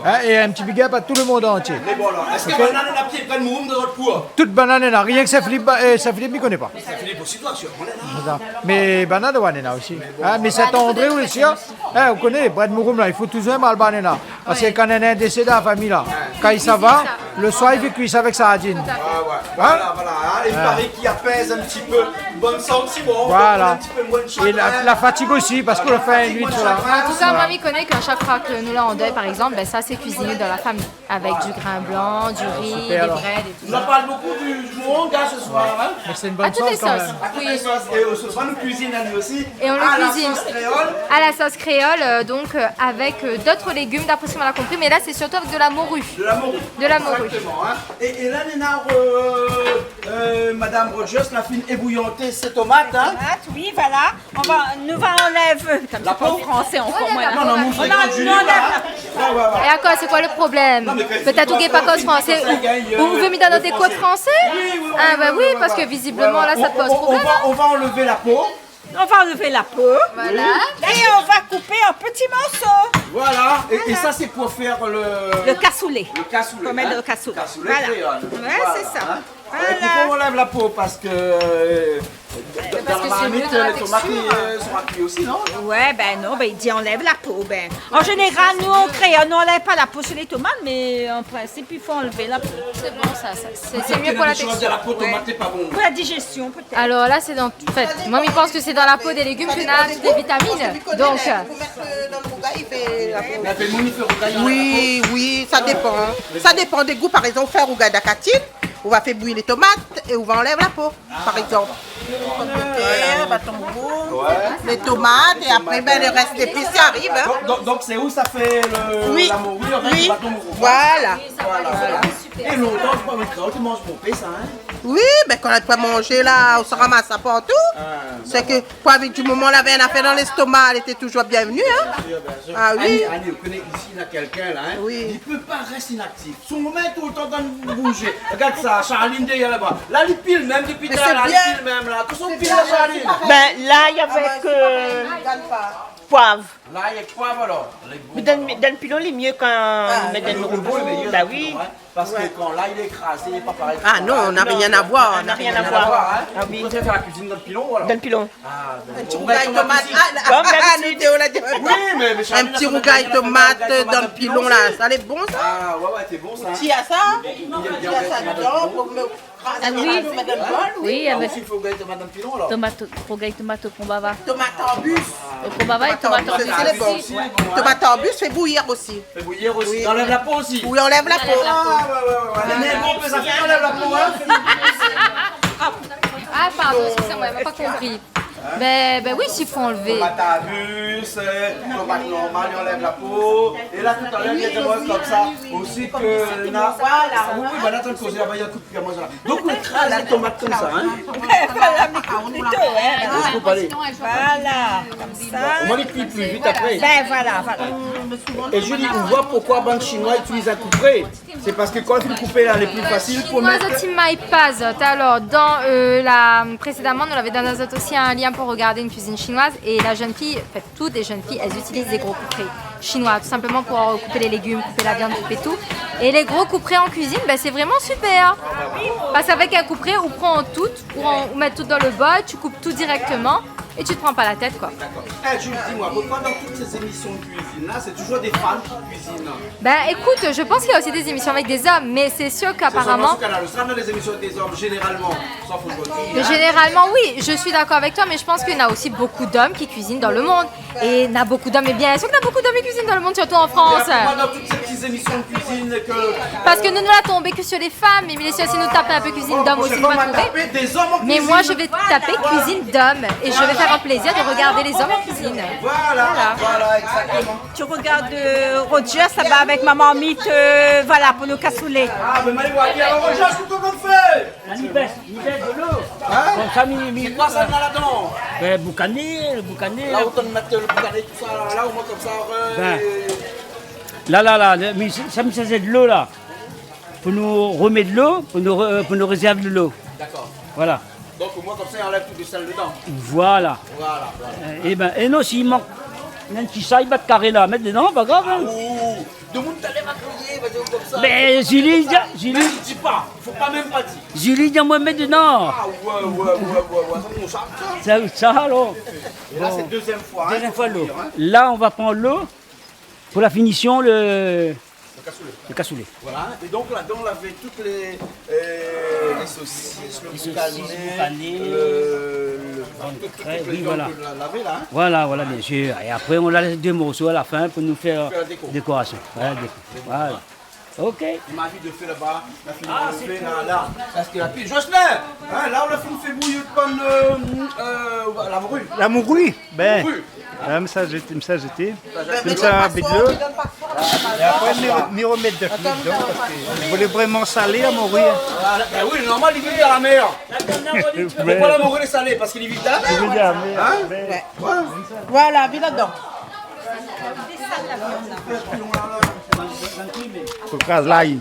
Hein, et un petit big up à tout le monde entier. Lé bon, alor. Èske banane néna pié, banane néna zot kour ? Tout banane néna, rienk Saint-Philippe, euh, Saint-Philippe, mi koné pa. Saint-Philippe osi, toi, sûrement, néna. Mé banane, ouais, néna osi. Hein, mé Saint-André osi, hein. Hein, ou koné, brèd mouroum la, i fo touzour in mal banane la. Parske kan néna in désédé dan la fami la, kan i sava, le soir, i fé kui sa avèk sardine. Tout à fait. Hein ? Voilà, voilà, hein. Il paraît qu'il apaise un petit peu. Bonne santé, bon, on comprend un petit peu moins de chagrin. Et la, la fatigue aussi, parce qu'on a fait une nuit sur la... En tout cas, moi, mi koné qu'à chaque fois que nous, là, on deuil, par exemple, ben, ça, c'est cuisiné dans la famille. Avec du grain blanc, du riz, des brèdes et tout ça. On en parle beaucoup du, du moringa ce soir, hein ? Mais c'est une bonne sauce quand même. À toutes les sauces, oui. À toutes les sauces. Et, euh, ce soir, nous cuisine, Annie aussi. Et on le cuisine à la sauce créole. À la sauce créole, euh, donc, euh, avec, euh, d'autres légumes, d'après ce qu'on a compris. Mais là, c'est surtout avec de la morue. De la morue. De la morue. Exactement, hein. É, é la, néna, euh, euh, Madame Rogers la fine ébouillanté sé tomat, hein. Tomat, oui, voilà. Nou va, nou va anlèv, euh, putain, la po. Sé pa fransé ankor, moin, la. Non, non, nou fé kontinué, nou anlèv la po. Ouais, ouais, ouais. É akoz, sé koi le problèm ? Non, mé pétèt ou gingn pa koz fransé, ou, ou vé mi done dé kour de fransé ? Oui, oui, oui, oui, oui, oui. Ah, ben oui, parske vizibloman, la, sa té poz problèm, hein. On va, on va enlever la peau. On va enlever la peau. Voilà. Oui. Et on va couper en petits morceaux. Voilà. Et, et ça, c'est pour faire le, le cassoulet. Le cassoulet, hein. Pour mettre dans le cassoulet. Cassoulet créole. Voilà. Ouais, c'est ça. Voilà, hein. Voilà. Euh, pourquoi on enlève la peau ? Parce que, euh, dans la marmite, les tomates, euh, seront cuites aussi, non ? Ouais, ben non, ben, il dit enlève la peau, ben. En général, nous, en créole, on n'enlève pas la peau sur les tomates, mais en principe, il faut enlever la peau. C'est bon, ça, ça, c'est, c'est mieux pour la texture. Peut-être qu'il y a des choses de la peau tomate, c'est pas bon. Ouais. Pour la digestion, peut-être. Alors là, c'est dans, en fait, moi, je pense que c'est dans la peau des légumes que na toutes les vitamines. Donc, euh, Pou mèt, euh, dan rougay, i fé la po. Mé apèl moin i fé rougay dan la po. Oui, oui, sa dépan. Sa dépan dé gou. Par égzanp, ou fé rougay dakatine, ou va fé bouyi lé tomat é ou va anlèv la po, par égzanp. Pomdetèr, baton rouz, lé tomat, é apré, ben, le rès zépis i ariv, hein. Donk, donk, donk, sé ou sa fé le, la mori avèk le baton rouz, hein. Oui, oui. Voilà. Voilà, voilà. É lontan, sé pa in krol ki manz bonpé, sa, hein ? Oui, ben, kan la pa manzé, la, ou sa ramas sa partou. Ah, sé ke, pou, avèk di moman lavé in afèr dan léstoma, lété touzour bienvenu, hein. Bien sûr, bien sûr. Ah oui. Annie, Annie, ou koné isi, na kèlkin la, hein. Oui. Li pé pa rès inaktif. Son min toultan antrinn bouzé. Regard sa, Charline dèrièr laba. La, li pil mèm dopi talèr, la, li pil mèm, la. Tousa ou pil la, Charline. Ben, lay avèk, euh, poiv. Lay avèk poiv, alor. Mé dan, dan pilon, lé myé kan i mèt dan lo robo, lé myé dan pilon, hein. Bah oui. Parske kan lay lé krazé, lé pa parèy. Ah non, na rien à voir, na rien à voir, hein. Ah oui. Ou préfèr la kuizine dan pilon, alor ? Dan pilon. Ah, ben, in ti rougay tomat. Kom dabitid. Oui, mé, mé Charline, in ti rougay tomat dan pilon, la. Sa lé bon, sa. Ah, ouais, ouais, sé bon, sa. Ou tir sa, ou tir sa dedan, ou mèt Ah oui. Tomat, oui. Oui, ah ben, osi, fo rougay tomat dan pilon, alor. Tomat, rougay tomat o konbava. Tomat arbis. O konbava é tomat arbis osi. Tomat arbis, fé bouyir osi. Fé bouyir osi. Oui. I anlèv la po osi. Oui, i anlèv la po. Ah, ouais, ouais, ouais, ouais. Mé bon, mé sa fé anlèv la po, hein. Ah, pardon, excusez-moi, j'ai pas compris. Ben, ben oui, si, fo anlèv. Tomat arbis, euh, tomat normal, i anlèv la po. É la, talèr, li la di amoin konmsa osi ke na, oui, oui, ben, la, atann, kozé laba, néna in kou d'pié, moin, sa. Donk, ou kraz lé tomat konmsa, hein. Ben, voilà, mé koup plito, hein. Ou koup, alé. Voilà, konmsa. Bon, moin, li kui pli vit apré. Ben, voilà, voilà. É Julie, ou voi poukosa bann Shinoi i itiliz in koupré. Sé parske kan ou fine koupé la, lé pli fasil pou mèt. Shinoi, zot i may pa, zot. Alor, dan, euh, la, précédemment, nou lavé done azot osi in lien pou regardé in kuizine shinoiz. É la jeune fille, en fait, toutes les jeunes filles, elles utilisent des gros couperets chinois, tout simplement pour, euh, couper les légumes, couper la viande, couper tout. Et les gros couperets en cuisine, ben, c'est vraiment super. Parce qu'avec un couperet, ou pran tout, ou, ou mèt tout dan le bol, tu coupes tout directement. Et tu te prends pas la tête, quoi. D'accord. Eh, Julie, dis-moi, pourquoi dans toutes ces émissions de cuisine, là, c'est toujours des femmes qui cuisinent ? Ben, écoute, je pense qu'il y a aussi des émissions avec des hommes, mais c'est sûr qu'apparemment... Sur Canal Austral, on a des émissions avec des hommes, généralement, sauf aujourd'hui, hein. Mais généralement, oui, je suis d'accord avec toi, mais je pense qu'il y en a aussi beaucoup d'hommes qui cuisinent dans le monde. Et il y en a beaucoup d'hommes, et bien sûr qu'il y en a beaucoup d'hommes qui cuisinent dans le monde, surtout en France. Et après, moi, dans toutes ces petites émissions de cuisine que Parske nou, nou la tonbé ke sur les femmes, mé bien sûr, si nou tap in pé cuisine d'hommes aussi, nou va trouvé. Mé moin, je vais taper cuisine d'hommes et je vais faire un plaisir de regarder les hommes en cuisine. Voilà, voilà, exactement. Tu regardes, euh, Rogers laba avèk maman Mite, euh, voilà, pou lo kasoulé. Ah, mé Mali, alor, Rogers, kosa ou fé ? Li bès, li bès dolo. Hein ? Konmsa, mi, mi, sé koi sa, euh, ladan ? Ben, boukané, lo boukané, la. La, ou mèt lo boukané, tousa, la, la, omoin konmsa, euh, Ben. La, la, la, la, mi, sa, mi sèrv dolo, la. Pou nou romèt dolo, pou nou re-, pou nou rézèrv dolo. D'accord. Voilà. Donk, omoin, konmsa, i anlèv tout lo sèl dedan. Voilà. Voilà, voilà. Euh, é ben, é non, si i mank in ti sa, i bat karé la, mèt dedan, pa grav, hein. Ah, ou, demoun talèr va kriyé, va dir konmsa. Ben, Julie, Julie. Mèm, di pa, fo pa mèm pa dir. Julie, di amoin, mèt dedan. Ah, ouais, ouais, ouais, sa, mon sharm, sa. Sa, sa, alor. É la, sé dezièm foi, hein, fo dir, hein. Dezièm foi, lo. La, nou va pran lo. Pou la finision, lo, lo kasoulé. Lo kasoulé. Voilà. É donk, ladan, ou lavé tout lé, euh, lé sosis, lo boukané, lo, lo, tout, tout, tout lé viann ke ou la lavé, la, hein. Voilà, voilà, bien sûr. É apré, nou la lès dé morso a la fin pou nou fé la dékorasion. Voilà, déko. Voilà. OK. I ma anvi de fé laba. La fine fé la, la. Parske la pil. Jocelyn, hein, la, ou la fine fé bouyir bann, euh, euh, la mori. La mori. Ben, mori. La, mi sa zété, mi sa zété. Mi sa vit lo. É apré, mi, mi remèt de fil dedan, parske mi vé vréman salé a mori, in. Ah, ben oui, normal, li viv dan la mèr. Pourkoi la mori lé salé ? Parske li viv dan la mèr. Li viv dan la mèr. In ? Ouais. Voilà, vin ladan. Fo kraz lay.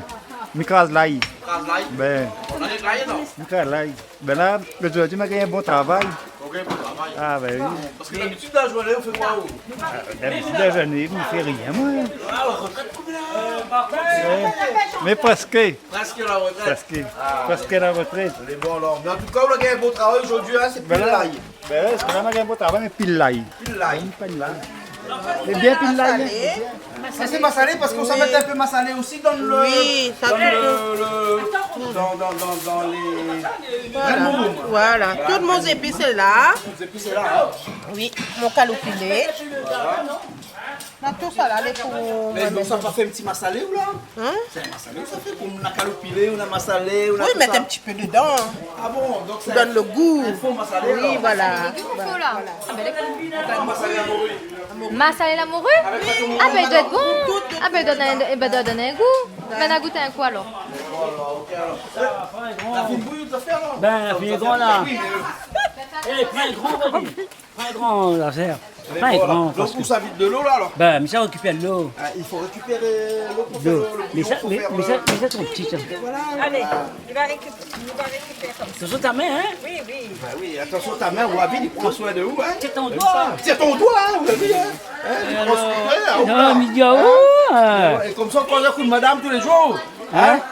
Mi kraz lay. Kraz lay. Ben. Ou la nétoiyé, non ? Mi kraz lay. Ben la, lozordi, ma gingn in bon travay. Ou gingn in bon travay. Ah, ben oui. Parske dabitid, la zourné, ou fé koi, ou ? Ah, dabitid, la zourné, mi fé rien, moin. Ah, la retrèt, konbien la ? Eh, mé prèsk. Prèsk la retrèt. Prèsk. Ah, prèsk la retrèt. Lé bon, alor. Mé an tou ka, ou la gingn in bon travay zordi, in, sé pil lay. Ben ouais, parske la, ma gingn in bon travay, mé pil lay. Pil lay. Pil lay. Sé bien, pil lay, in. Sa sé masalé, parske ou sa mèt in pé masalé osi dan le, dan le, le, dan, dan, dan, dan lé grin mouroum. Voilà, tout mon zépis lé la. Tout zépis lé la, in. Oui, mon kaloupilé. Voilà. Na tout sa la, lé pou... Mé donk, sa pa fé in ti masalé, ou la ? In ? Sé in masalé, sa fé konm na kaloupilé, ou na masalé, ou na tout sa. Oui, mèt in ti pé dedan. Ah bon, donk sé in fo masalé, alor. Donn le gou. Oui, voilà. Voilà. Ah ben, lé bon. Masalé la mori. Masalé la mori ? Ah ben, i doi èt bon. Ah ben, i doi donn in, i doi donn in gou. Ben, na gout in kou, alor. La fine bouyi, ou la fé, alor ? Ben, la fine gran, la. Oui, mé... Eh, pran in gran, vas-y. Pran in gran, la sèr. Pran in gran, donk, parske ou sa vid de lo, la, alor ? Ben, mi sa rékipèr lo. Ah, i fo rékipèr lo pou fé lo, lo bouyon, pou fé le... Mé sa, mé sa, mé sa, tro pti, sa. Voilà, voilà. Alé, li va rékipèr, li va rékipèr konmsa. Atansion ta min, in ? Oui, oui. Ben oui, atansion ta min, ou la vi, li pran soin de ou, in ? Tiens ton doigt. Tiens ton doigt, in, ou la vi, in ? In, li pran soin de ou, in ? Non, mé... É konmsa, ou koz avèk madam tou lé zour, in ?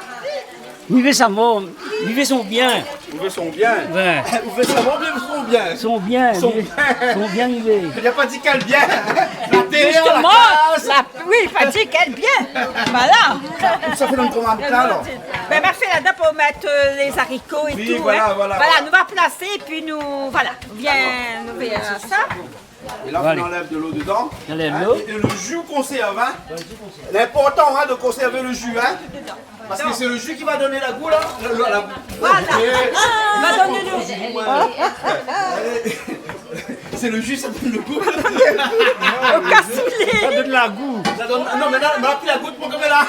Mi vé sa mor, mi vé son bien. Ou vé son bien. Ouais. Ou vé sa mor, mi vé son bien. Son bien, son bien, mi vé. Li la pa di kèl bien. La télé, la kaz. Justement, la, oui, pa di kèl bien. Voilà. Sa fé dan konbien de tan, alor ? Ben, ma fé ladan pou mèt, euh, lé zariko é tout, in. Oui, voilà, voilà, voilà. Nou va plasé, épi nou, voilà, vien, nou vien sa. É la, ou anlèv de lo dedan. Anlèv lo. In, é, é le ji ou konsèrv, in. Lé inportan, in, de konsèrv le ji, in. Parske sé le ji ki va donn la gou, la. Le, le, la... Voilà. OK. Va donn le... Sé le ji, sa donn le gou. Au cassoulet. Sa donn la gou. Sa donn, non, mé la, mé la, pi la gou, pou konm la.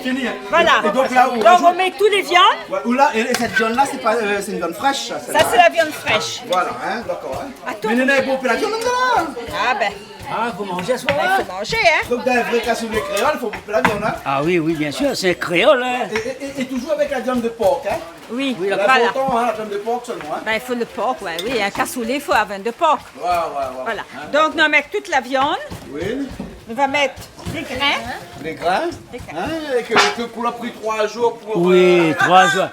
Fini, in. Voilà. É donk la, ou rajout... Donk, on met tous les viandes. Ouais, ou la, é, é sèt viann-la, sé pa, euh, sé in viann frèsh, sa, sèt-la, in ? Ça, c'est la viande fraîche. Voilà, in, dakor, in. Atann. Mé néna, i bout pi la viann, la. Ah ben. Ah, fo manzé aswar, in ? Ben, fo manzé, in. Donk, dan in vré kasoulé kréol, fo bout pi la viann, in. Ah oui, oui, bien sûr, c'est créole, hein. É, é, é, é toujour avèk la viann de por, in. Oui, voilà. Lé inportan, in, la viann de por solman, in. Ben, i fo le por, ouais, oui, in kasoulé, i fo la viann de por. Ouais, ouais, ouais. Voilà. In, dakor. Donk, nou mèt tout la viann. Oui. Nou va mèt lé grin. Lé grin. Lé grin. In, é ke, ke, k'ou la pri troi zour pou, oui, euh, troi zour.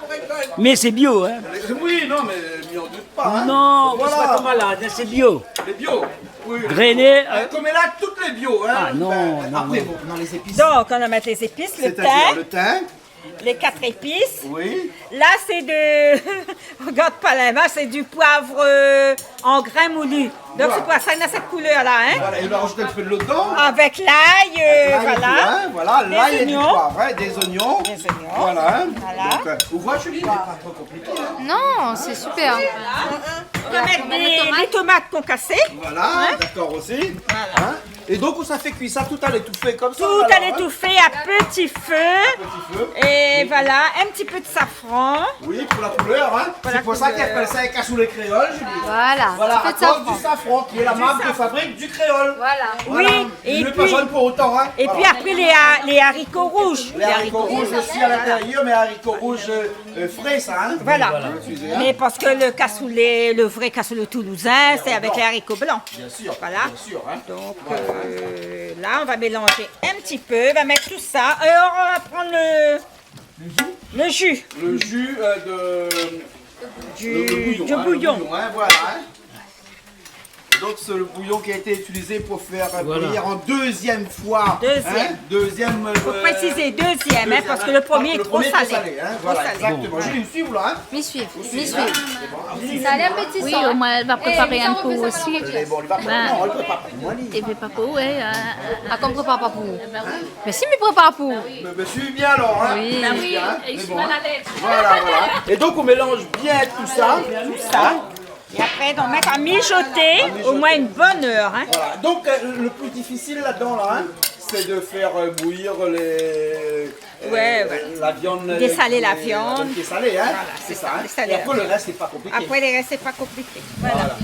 Mé sé bio, in. Oui, non, mé mi an dout pa, in. Non, voilà. Ou sra pa malad, in, sé bio. Lé bio. Oui. Grené, euh, konm la, tout lé bio, in. Ah, non, ben, non, apré, non. Bon, dan lé zépis. Donk, nou va mèt lé zépis, le tin. C'est-à-dire le thym. Les quatre épices. Oui. Là, c'est de, regarde pas là, là, c'est du poivre, euh, en grain moulu. Donk, voilà, sé pou sa néna sèt koulèr-la, in. Voilà, é ou la rajout in ti pé de lo dedan. Avèk lay, euh, avèk lay é tout, in, voilà. Lé zoignon. Voilà, lay é di poiv, in, dé zoignon. Dé zoignon. Voilà, in. Voilà. Donk, euh, ou voi, Julie, lé pa tro konpliké, in. Non, sé super. Nou va mèt dé, dé tomat k'nou la kasé. Voilà, dakor osi. Voilà. In. É donk, ou sa fé kui sa tout a létoufé konmsa, alor, in ? Tout a létoufé, a pti fé. A pti fé. É voilà, in ti pé de safran. Oui, pou la koulèr, in. Pou la koulèr. Sé pou sa i apèl sa in kasoulé kréol, Julie. Voilà, in ti pé de safran. Voilà, à cause du safran, qui est la marque de fabrique du créole. Du safran. Voilà. Oui, é pi, lé pa zone pou otan, in. Voilà. É pi apré, lé ha-, lé zariko rouz. Lé zariko rouz osi a l'intérieur, mé zariko rouz, euh, euh, fré, sa, in. Voilà. Oui, voilà. Excusez, in. Mé parske le kasoulé, le vré kasoulé toulouzin, sé avèk lé zariko blan. Bien sûr, bien sûr, in. Voilà. Donk, euh, la, nou va mélanzé in ti pé, nou va mèt tout sa. É nou va pran le, le ji. Le ji. Le ji, euh, de, du, le, le bouillon, du bouillon, in, le bouillon, in, voilà, in. Donk, sé le bouillon ki la été itilizé pou fé, euh, bouillir an dézièm foi, in. Dézièm. Dézièm, euh, fo présizé, dézièm, in, dézièm, parske le promié lé tro salé. Le promié lé tro salé, in. Voilà, exactement. Bon. Julie, suiv, la, in. Mi suiv, mi suiv. Sa lé in pé ti san, in. Oui, omoin, èl va prépar in kou osi. Lé bon, li va prépar. Ben, non, li prépar pa pou moin, li. Li prépar pa pou ou, in. Ah, konm prépar pa pou ou. Mé si, mi prépar pou ou. Mé, mé suiv bien, alor, in. Oui. Suiv bien, in. Mé bon, in. Voilà, voilà. É donk, ou mélanz bien tout sa. Tout sa. In. É apré, nou mèt a mijoté, a mijoté, omoin in bone èr, in. Voilà. Donk, euh, le pli difisil ladan, la, in, C'est de faire, euh, bouillir les, euh, Ouais, voilà. la viande, Dessaler la euh, la viande. viande qui est salée, hein. Voilà, C'est c'est ça, ça, hein. dessaler Et la après, le viande. reste, c'est pas compliqué. Après, le reste, c'est pas compliqué. Voilà. Voilà.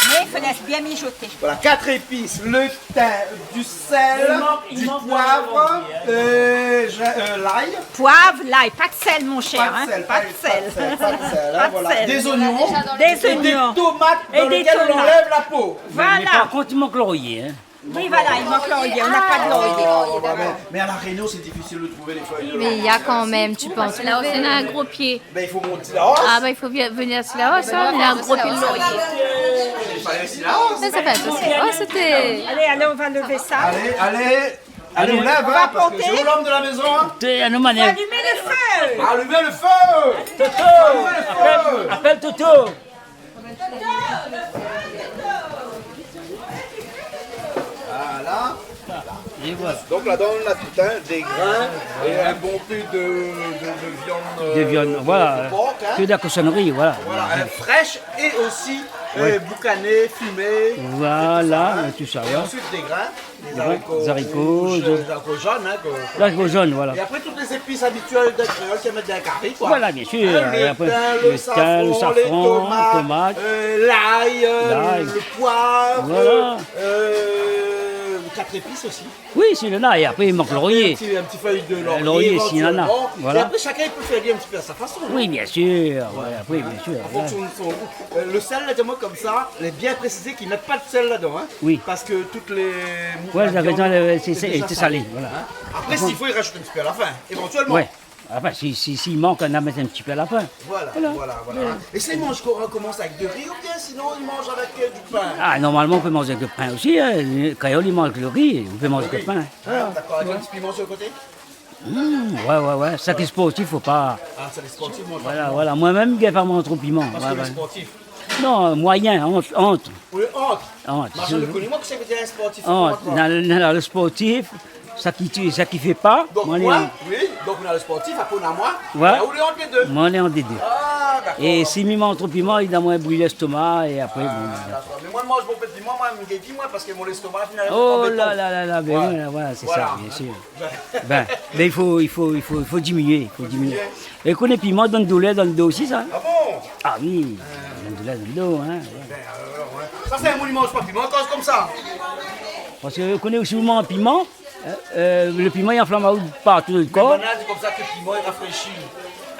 Mais il faut laisser bien mijoter. Voilà, quatre épices, le thym, du sel, Il manque, il du manque poivre, le, euh, ja-, euh, l'ail. Poivre, l'ail, pas de sel, mon cher, Pas de hein. sel, Pas pas de de sel. sel, pas de sel, hein, Pas de voilà. sel. Des oignons Des et des oignons. tomates Et dans des lesquelles on tomates. enlève la peau. Voilà. Mais par contre, il manque laurier, hein. Oui, voilà, il manque laurier, on n'a pas de laurier. Oh, bah, mais, mais à La Réunion, c'est difficile de trouver les feuilles de laurier, hein. Mais il y a quand même, tu peux en trouver. Parce que là-haut, c'est un gros pied. Ben, il faut monter là-haut. Ah, bah, il faut bien venir sur là-haut, ça, on a un gros pied de laurier. Il fallait aussi là-haut. Ça, ça fait un peu ça. Oh, c'était Allez, allez, on va lever ça. Allez, allez, allez, on lève, On va hein, parce que porter. c'est vous l'homme de la maison, hein. T'es un homme à Faut allumer le feu. Allumez le feu. Toto, Allumez le feu. appelle, appelle Toto. Voilà. Et voilà. Donc là-dedans, on a tout, hein, des grains et un bon peu de, de, de viande, De viande, euh, voilà. de porc, hein. Que de la cochonnerie, voilà. Voilà, hein, fraîche et aussi, euh, Ouais. boucanée, fumée, Voilà, et tout ça, hein. tout ça, Et ouais. ensuite, des grains, des Des grains, haricots des haricots, rouges, je- euh, des haricots jaunes, hein, que- Des haricots jaunes, voilà. Et après, toutes les épices habituelles d'un créole qui mettent dans un cari, quoi. Voilà, bien sûr. Hein, le Et après, thym, le le thym, le safran, les safran, tomates, tomate. euh, l'ail, euh, L'ail. le poivre, Voilà. euh, quatre épices aussi. Oui, si néna, é apré i mank Après, laurié. un petit, un petit feuille de Euh, laurier, laurier, si néna. éventuellement. Voilà. Et après, chacun, il peut faire un petit peu à sa façon, non ? Oui, bien sûr. Voilà. Ouais, oui, bien sûr. En fonction de son goût. Euh, le sel, là, dis-moi comme ça, il est bien précisé qu'ils mettent pas de sel là-dedans, hein. Oui. Parce que toutes les Ouais, la la raison, viande euh, c'est, est c'est, déjà c'est salé, salée, voilà. Hein. Après, Enfin s'il faut, il rajoute un petit peu à la fin, éventuellement. Ouais. Enfin, si, si, s'il manque, on va mettre un petit peu à la fin. Voilà, Voilà. voilà, voilà. Ouais. Et ça, ils mangent co-, comment ça, avec de riz ou bien sinon ils mangent avec, euh, du pain ? Ah, normalement, on peut manger avec le pain aussi, hein. Les créoles, ils mangent le riz, on peut manger avec le pain. Hein, d'accord, avec un petit piment sur le côté ? Mmh, ouais, ouais, ouais. Ça qui est sportif, faut pas. Ah, ça, les sportifs mangent pas Voilà, piment. voilà. Moi-même, je vais pas manger trop piment. Parce Ouais, que les ouais. sportifs. Non, moyen, entre, entre. Oui, entre. Entre. Moi, je ne connais, moi, que ça veut dire un sportif. Entre. Entre, non, non, non, le sportif, ça qui tue, ça qui fait pas, Donc, moi, moi, les oui, donc on a le sportif, après on a moi, Ouais. et là, on est entre les deux. Moi, on est entre les deux. Ah, d'accord. Et si mi manz tro piman, li donn amoin bril lestomak, é apré, Ah, bon, d'accord. Mais moi, je mange beaucoup de piment, moi, je me guéris, moi, parce que mon estomac, finalement, Oh embêtant. là là là là, ben Ouais. ouais, ouais, c'est Voilà. ça, bien sûr. Ben, ben, il faut, il faut, il faut, il faut diminuer, il faut diminuer. Faut diminuer. É koné piman i donn doulèr dan le do osi, sa. Ah bon ? Ah oui, i donn doulèr dan le do, hein, ouais. Ben, alors, ouais. Ça, c'est un monument, je sais pas, piment, cause comme ça. Parske koné osi ou manz piman, euh, euh, le piman i anflam aou partou dan le kor. Banna i di konmsa ke piman i rafréshi.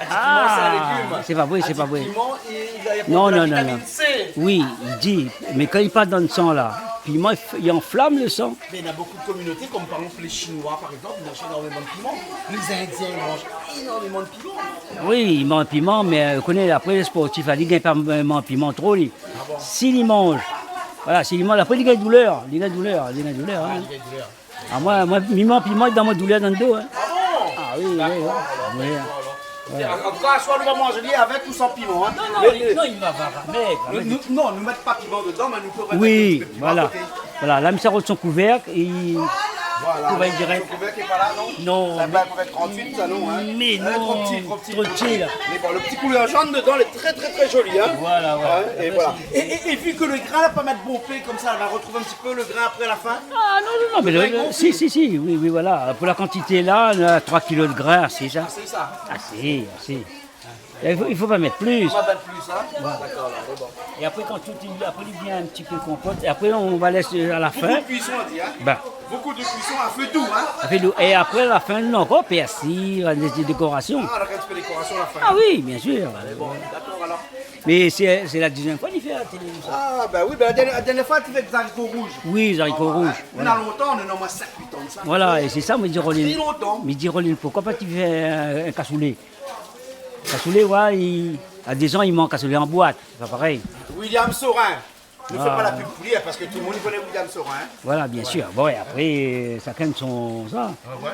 Èl i di piman sé in légim. Ah, sé pa vré, sé pa vré. Èl i di piman, i, i aport Non, la non, non, non. vitamine C. Oui, li di, mé kan li part dan le san la, piman i f-, i anflam le san. Mé na bonpé de kominoté, kom par égzanp lé Shinoi, par égzanp, i manz énormeman de piman. Lé Zindien, i manz énormeman de piman. Oui, i manz piman, mé, euh, koné, apré, le sportif la, li gingn pa manz piman tro, li. Ah bon ? Si li manz, voilà, si li manz, apré, li gingn doulèr, li gingn doulèr, li gingn doulèr, Ah, hein. li gingn doulèr. Ah, moin, moin, mi manz piman, li donn amoin doulèr dan le do, hein. Ah bon ? Ah oui, oui, oui. D'accord, alors, Oui. d'accord, alors. Voilà. An tou ka, soi nou va manz ali avèk ou san piman, hein. Non, non, Mé, non, li va, va, va, mé, nou, mé nou, non, nou mèt pa piman dedan, mé nou pé mèt in ti pé de piman a koté. Oui, voilà. Voilà, la, mi sa rod son kouvèrk é Voilà, Kouvèrk non, dirèk. Son kouvèrk lé pa la, non ? Non, Sa mé, pa in kouvèrk trente-huit, sa, non, hein ? mé Hein, non, tro pti, tro pti, tro pti. Tranquille. Mé bon, le ti koulèr jaune dedan, lé trè, trè, trè zoli, hein ? Voilà, voilà. Hein, é Apré, voilà. sé É, é, é vu ke le grin la pa mèt bonpé konmsa, nou va rotrouv in ti pé le grin apré la fin ? Ah, non, non, non, mé Le le, grin le, gonflé. si, si, si, oui, oui, voilà. Pou la kantité la, nou na troi kilo de grin, sé sa. Ah, sé sa. Ah, si, si. I fo, i fo pa mèt plis. On va mettre plus, hein ? Ouais. D'accord, là, c'est bon. É apré, kan tout, apré, li vien in ti pé konpot. É apré, nou va lès a la fin. Beaucoup de cuisson, on dit, hein ? Ben. Beaucoup de cuisson à feu doux, hein ? A fé dou. É apré, a la fin, nou na ankor pèrsi, dé, dé dékorasion. Ah, on a un petit peu de décoration à la fin. Ah oui, bien sûr. Allez, bon, d'accord, alors. Mé sé, sé la dézièm foi li fé la télé, sa. Ah, ben oui, ben, la dernière, la dernière fois, tu fais des haricots rouges. Oui, les haricots rouges, Hein ? Voilà. Néna lontan, néna omoin sèt, uit an de sa. Voilà, é sé sa, mi di Roline. Très longtemps. Mi di Roline, poukoi pa ti fé in, in kasoulé ? Kasoulé, ouais, i, a dé zan, i manz kasoulé an boit, sé pa parèy. William Saurin. Nou fé Ah. pa la pub pou li, hein, parske tout le monde i koné William Saurin, hein. Voilà, bien sûr. Bon, é apré, euh, shakinn son, sa. Ah ouais.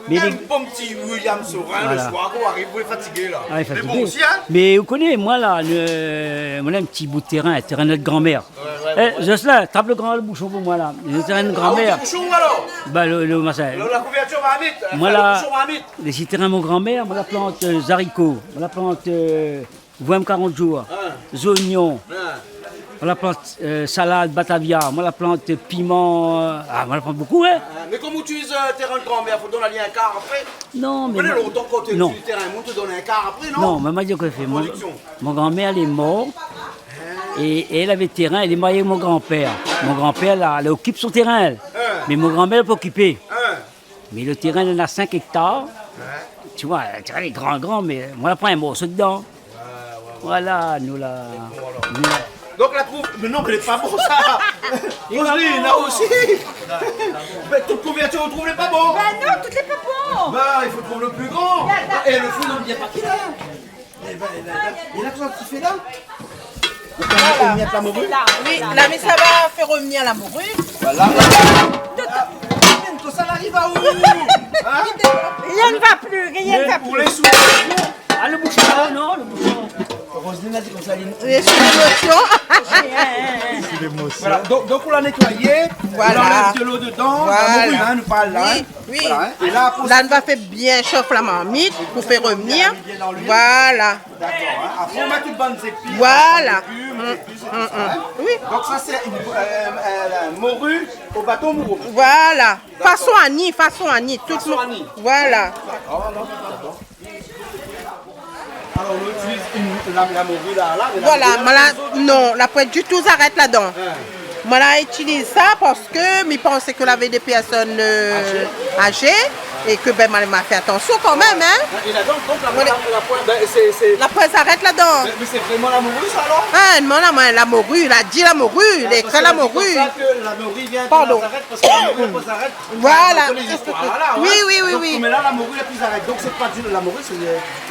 Mé In lé bon ti William Saurin, Voilà. le soir, kan ou ariv, ou lé fatigé, la. Ah, lé Mé fatigé. bon osi, hein. Mé ou koné, moin, la, le, moin, in ti bout de térin, térin de nout granmèr. Ouais, ouais, Eh, ouais. Jocelyn, trap le gran, le boushon pou moin, la. Le térin de Ah, ou granmèr. di boushon, alor ? Ben, le, le machin. Le, la kouvertir va vit, hein, Moin, le la, boushon va vit. le ti térin mon granmèr, moin la plant, euh, zariko, moin la plant, euh, voèm karant zour, Hein. zoignon, Hein. Moin la plant, euh, salad, batavia, moin la plant piman, euh, ah, moin la plant bonpé, hein. Ah, mé kom ou itiliz, euh, térin de granmèr, fo donn ali in kar apré. Non, mé moin, lontan kan ou itiliz térin, ou té donn in kar apré, non ? Non, mé moin di aou kosa la fé. Mon, mon granmèr lé mor, é, é èl lavé térin, èl lé marié avèk mon granpèr. Mon granpèr la, la okip son térin, èl. Hein. Mé mon granmèr la pa okipé. Hein. Mé lo térin, li néna sink éktar. Ouais. Ti voi, lo térin lé gran, gran, mé moin la pran in morso dedan. Ouais, ouais, ouais. Voilà, nou la, nou la. Donk la trouv, mé non, mé lé pa bon sa. Roseline, la osi. Mé tout kouvertir ou trouv lé pa bon. Bah non, tout lé pa bon. Bah, i fo trouv lo pli gran. Gard. É lo fri, non, i vien pa ki la. Eh ben, eh ben, eh ben. É la, kosa ou fé la ? Ou fé revenir la mori ? Oui, la, mé sa va fé revenir la mori. Voilà. Tout sa la ariv aou ? Hein ? Rien ne va plus, rien ne va plus. Mé pou lé sou. Ah, lo boushon, non, lo boushon. Roseline la di konmsa, li... Oui, sé lémosion. Sé lémosion. Voilà, donk, donk ou la nétoiyé, voilà, ou la anlèv dolo dedan, la mori, hein, nou parl la, hein. Oui. Oui. Voilà, hein. É la, apré, la, nou va fé bien shof la marmit pou fé revenir. Voilà. Dakor, hein. Apré, ou mèt tout bann zépis, légim, épis, tout sa, hein. Oui. Donk sa, sé in, euh, euh, mori o baton mouron. Voilà. Fason Annie, fason Annie, tout... Fason Annie. Voilà. Dakor, dakor. Alor, ou itiliz in, la, la mori la, la, mé la mori la, non, la poin ditou zarèt ladan. Hein. Moin la itiliz sa parske mi pansé ke lavé dé pèrsone, euh, azé, é ke, ben, moin la fé atansion kanmèm, hein. É la, donk, donk, la, la, la poin, ben, sé, sé... La poin zarèt ladan. Mé, mé sé vréman la mori sa, alor ? Hein, non, la, la mori, la di la mori, lé ékri la mori. Hein, parske la di konmsa ke la mori i vien de Nazarèt, parske la mori la poin zarèt. Voilà. Ah, nou koné listoir la, hein. Oui, oui, oui, oui. Donk, mé la, la mori la pi zarèt. Donk, sé pa di la mori, sé, euh, du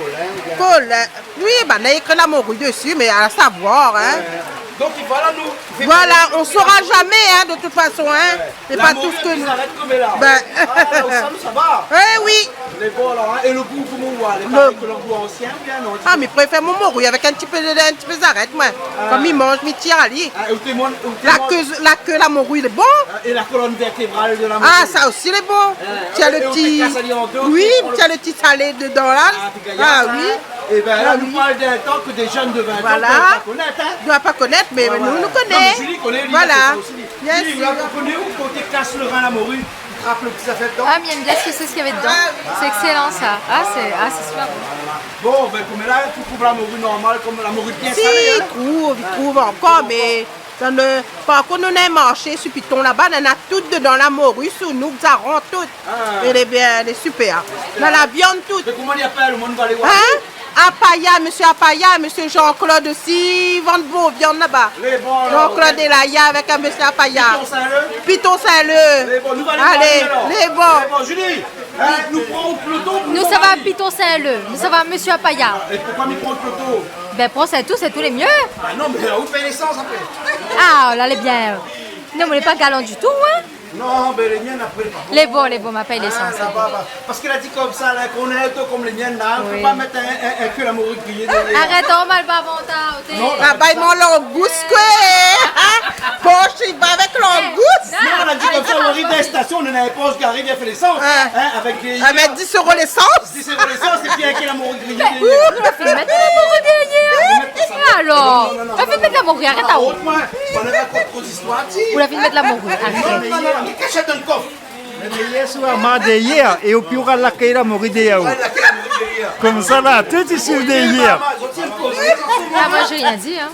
kolin, oubien... Kolin. Oui, ben, néna ékri la mori dési, mé a savoir, hein. Ouais. Donk, voilà, nou... Voilà, on saura jamais, hein, de toute façon, hein. Ouais. Sé pa tout sak nou... La mori la pi zarèt konm la. Ben. Ah, la, sa, sa va. Eh oui. Lé bon, la, hein. É lo gou, koman ou voi ? Lé parèy ke lo gou ansien, oubien non ? Ah, mi préfèr mon mori avèk in ti pé, in ti pé zarèt, moin. Ah. Kan mi manz, mi tir ali. Ah, é ou té manz, ou té manz... La ke, la ke la mori lé bon. Ah, é la kolonn vèrtébral de la mori ? Ah, sa osi lé bon. Hein, é ou té kas ali an dé, ou pran lo... Oui, ou té lo ti salé dedan la. Ah, sé gayar sa, hein. Ah oui. Eh ben, la, nou parl d'in tan ke dé jenn de vin an i doi pa konèt, hein. Voilà. I doi pa konèt, mé nou, nou koné. Ouais, ouais. Non, mé Julie i koné, li, li la fé sa osi, li. Voilà. Bien sûr. Julie, ou la, ou koné ou, kan ou té kas lo rin la mori, ou trap lo ti zafèr dedan ? Ah, mi èm bien si sé sak lavé dedan. Ah. Sé ékselan, sa. Ah, sé, ah, sé super bon. Voilà. Bon, ben, konm la, ou trouv la mori normal, konm la mori bien salé, hein ? Si, i trouv, i trouv ankor, mé dan lo, par kont, nou néna in marshé su Piton laba, néna tout dedan, la mori sou nou, zarant, tout. Ah. Lé bien, lé super. Néna la viann, tout. Mé koman i apèl, lo moun va alé oir ? Hein ? Apaya, mésyé Apaya, mésyé Jean-Claude osi, i vann bon viann laba. Lé bon, alor, Jean-Claude Elaya avèk in mésyé Apaya. Piton Saint-Leu ? Piton Saint-Leu. Lé bon, nou va alé oir, alor. Alé, lé bon. Lé bon, Julie, hein, nou pran out loto, nou sava Piton Saint-Leu. Nou sava mésyé Apaya. É poukosa mi pran out loto ? Ben, pran sa tout, sé tout lé myé. Ah non, mé ou pèy lésans apré. Ah, la lé bien. Non, mé lé pa galan ditou, hein. Non, ben, lé myèn apré, lé pa bon. Lé bon, lé bon, ma pèy lésans. Ah, sa va, va. Parske la di konmsa, la, kan ou néna in oto konm lé myèn, la, ou pé pa mèt in, in, in ke la mori griyé dèryèr. Arèt, oh, mal bavan, ta, oté. Non, la, bay mon langous, koi. Posh, i va avèk langous. Non, la di konmsa, ou ariv dan la stasion, ou néna in posh garé, vien fé lésans, hein, avèk dé... Ah, mé dis euro lésans. Dis euro lésans, épi avèk la mori griyé dèryèr. Ou la fine mèt la mori dèryèr. É alor ? Non, non, non, ou la fine mèt la mori, arèt. Ah, la ont, moin. Ou la fine mèt la mori, arèt. Non, mé, mé kashèt dan lo kof. Mé dèryèr, si ou la mar dèryèr, é opi ou va lakay la mori dèryèr ou. Konmsa la, tout i suiv dèryèr. Ah, moin, j'ai rien dit, hein.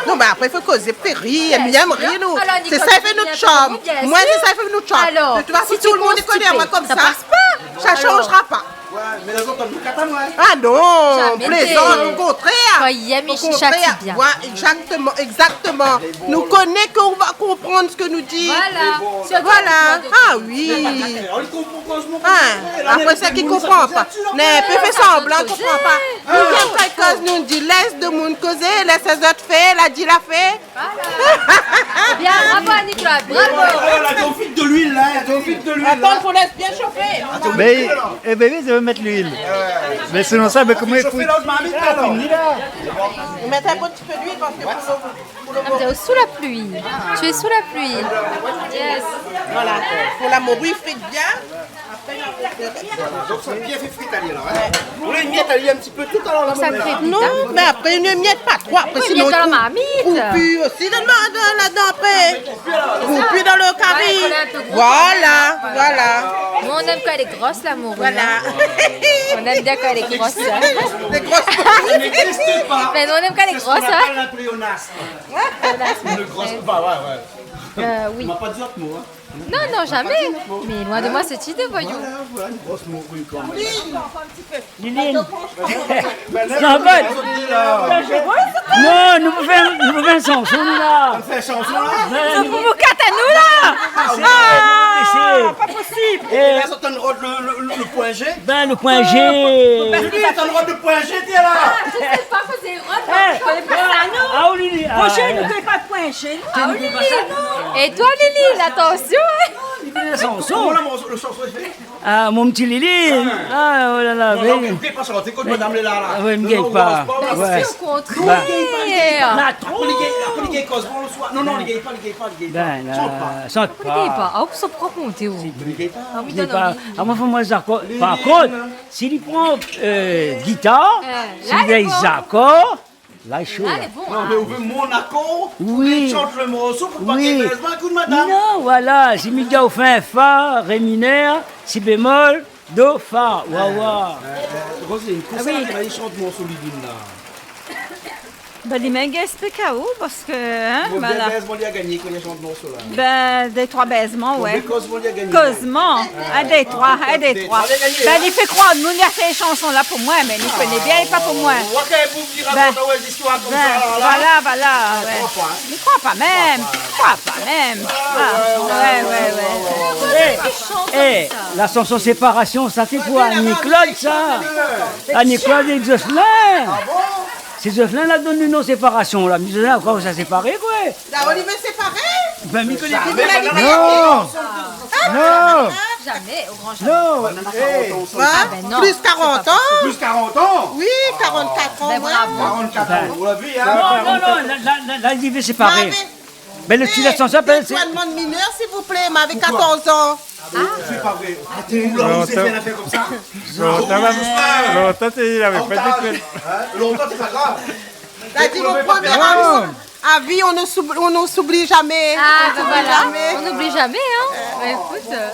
Non, mé apré, i fo kozé, fé rir, mi èm rir, nou. Sé sa i fé nout sharm. Moin, sé sa i fé nout sharm. Alor, si tout lo moun i koné amoin konmsa, sa i shanjra pa. Ouais, mé lézot, nou kat, moin. Ah non, plézant, o kontrèr. Kan i èm, i shèr bien. O kontrèr. Ouais, exactement, exactement. Nou koné ke ou va konprann sak nou di. Voilà. Ah oui. Ah, apré, sak i konpran pa, néna pé fé sanblan i konpran pa. Nou, kan i koz, nou di, lès demoun kozé, lès lézot fé, la di, la fé. Voilà. Bien, bravo Annie-Claude, bravo. Atann, fo lès bien shofé. Mé, é ben oui, mi sa mèt luil. Mé sinonsa, mé koman i fo... Ou mèt in bon ti pé d'luil parske pou lo, pou lo... Ah, mé sou la pli. Tu es sous la pluie. Yes. Voilà. Pou la mori frit bien. Apré, Voilà, donk sa bien fé frit ali la, in. Ou la, in mièt ali in ti pé tout alor la. Sa krépit, in. Non, mé apré, in mièt pa tro. Apré, sinon, i koup. Oui, mé dan la marmit. Koup osi dan la, dan, ladan apré. Koup dan lo kari. Ouais, voilà, voilà. Nous, on aime quand elle est grosse, la morue, hein. Voilà. On aime bien quand elle est grosse, hein. Des grosses morues. Mais nous, on aime quand elle est grosse, hein. Parce qu'on appelle un pléonasme. Une grosse, bah ouais, ouais. Euh, oui. On m'a pas dit autre mot, hein. Non, non, jamais. Mais loin de moi cette idée, voyons. Voilà, voilà, une grosse morue quand même. Liline. Sa va ? Non, nou pou fé, nou pou fé in shanson la. Nou fé in shanson la. Ben, nou pou kat anou la. Ah, pa posib. É la, zot antann rod le, le, le, le point G. Ben, le point G. Zot antann rod le point G, tiens la. Ah, ou, Lili, ah, Roger, nou koné pa le point G, nou. Ah, ou, Lili. É toi, Lili, attention, hein. Li fé in shanson. Koman la, le shanson lé fé ? Ah, mon ti Lili. Ah, oh là là, non, non, mé ou gingn pa shanté kan madam lé la, la. Ah ouais, mi gingn pa. Ben si, au contraire. Apré, li gingn, apré, li gingn koz bon le soir. Non, non, li gingn pa, li gingn pa, li gingn pa. Shant pa. Shant pa. Li gingn pa. Ah, ou sa pran konté, ou. Li gingn pa. Ah oui, non, non, li, li... Ah, moin, fo moin, zakor. Par kont, si li pran, euh, gitar, si li gingn zakor, la, lé sho, la. La, lé bon, hein. Non, mé ou vé mon akor, ou vé shant le morso pou pa gingn bèzman kout madam. Non, voilà, si mi di aou fé in fa, ré minèr, si bémol, do, fa, wa, wa. Euh, euh, Roselyne, kosa la, li shant morso Liline la ? Ben, li mèm i èksplik aou, parske, hein, voilà. Bon, bèzman li la gagné kan li shant morso la. Ben, dé troi bèzman, ouais. Konbien kozman li la gagné ? Kozman, in, dé troi, in, dé troi. Ben, li fé kroir nou, li la fé shanson la pou moin, mé li koné bien, lé pa pou moin. Ben, voilà, voilà, ouais. Mi kroi pa mèm, mi kroi pa mèm. Ah, ouais, ouais, ouais. Eh, eh, la shanson séparasion, sa sé pou Annie-Claude, sa. Annie-Claude é Jocelyn. Sé Jocelyn la donn le non séparasion la. Mé Jocelyn, ankor, sa séparé, koi. La, ou lé séparé ? Ben, mi koné pa. Non. Non. Jamais, au grand jamais. Non. Banna na karant an ansanm. Ah, ben non, plus karant an. Plus karant an. Oui, karant-kat an, ben, bravo. Karant-kat an, ou la vi, hein. Non, non, non, la, la, la, la, li vé séparé. Ben, le ti, la shanson i apèl, sé... Détournement de mineur, s'il vous plaît, moin navé katorz an. Ah, sé pa vré. Ou la oz fé in afèr konmsa. Lontan, lontan, té, li lavé pa détourn. Hein ? Lontan, sé pa grav. La di, mon premier amour. À vie, on ne s'oublie, on ne s'oublie jamais. Ah, ben voilà. On s'oublie jamais. On n'oublie jamais, hein. Ben, écoute, euh.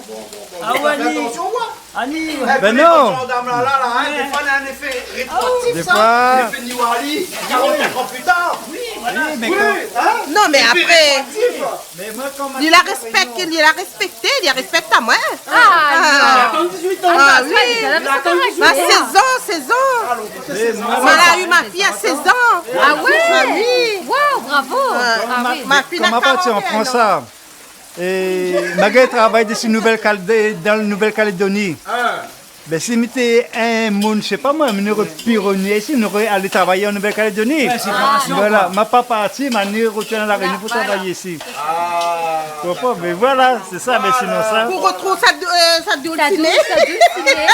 Ah, ouais, Annie. Fé atansion, koi. Annie. Eh, ben non. Zandam la, la, la, hein, défoi, na in éfé rétroaktif, sa. Défoi. Léfé Niwali, karant-kat an pli tar. Oui, voilà. Oui, mé kan... Hein ? Non, mé apré, rétroaktif. Mé moin, kan... Li la réspèk, li la réspèkté, li la réspèk amoin. Ah, non. Atann, dizuit an. Ah, oui. Atann, atann, dizuit an. Sèz an, sèz an. Mé moin, moin la u mon fi a sèz an. Ah ouais ? Ah oui. Waouh, bravo. Ah oui. Kan ma parti an Frans, sa, é ma gingn travay dési Nouvelle Calé-, dan Nouvelle-Calédonie. Ah. Ben, si mi té in moun, mi sé pa moin, mi noré pi revni isi, mi noré alé travay an Nouvelle-Calédonie. Ouais, sé pa... Voilà, ma pa parti, ma ni retourn La Rénion pou travay isi. Ah. Konpran, mé voilà, sé sa, mé sinon sa. Pou retrouv sa dou-, euh, sa doulsiné. Sa doulsiné.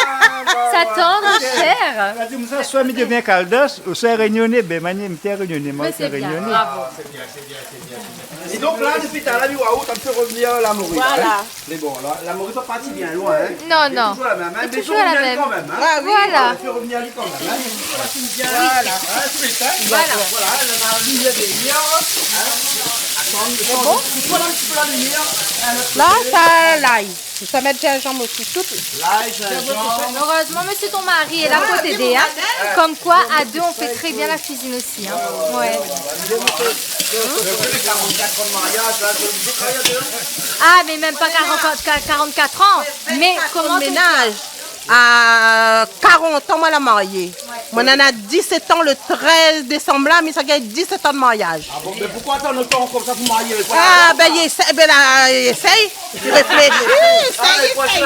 Sa tendre chèr. La di, sa, soi mi devien kaldas, ou soi rényoné, ben, ma ni, mi té rényoné, moin té rényoné. Mé sé bien, bravo. Sé bien, sé bien, sé bien. É donk la, dopi talèr, ou la fé revnir la mori, hein. Voilà. Mé bon, la, la mori pa parti bien loin, hein. Non, non. Lé toujour la mèm, hein. Lé toujour la mèm. Mé i fo revnir ali kan mèm, hein. Ah oui. Voilà. I fo revnir ali kan mèm, hein. Voilà. Hein, tout, hein. Voilà. Voilà, la, la limièr dèrièr, hein. Atann, lé bon ? Désann in ti pé la limièr, hein, la. La, sa, lay. Mi sa mèt zinzanm osi, tout. Lay, zinzanm. Heureusement, monsieur ton mari est là pour t'aider, hein. Comme quoi, à deux, on fait très bien la cuisine aussi, hein. Ouais. Ah, mais même pas quarante, quarante-quatre ans. Mais comment ton... Ménaz. À quarante an, moin la marié. Moin néna dix-sept an, le treize désanm la, mi sa gingn dix-sept an de mariaz. Ah bon, mé poukoi atann lontan konmsa pou marié ? Ah, ben, li éséy, ben la, li éséy. Li réfléshi, li éséy, li éséy.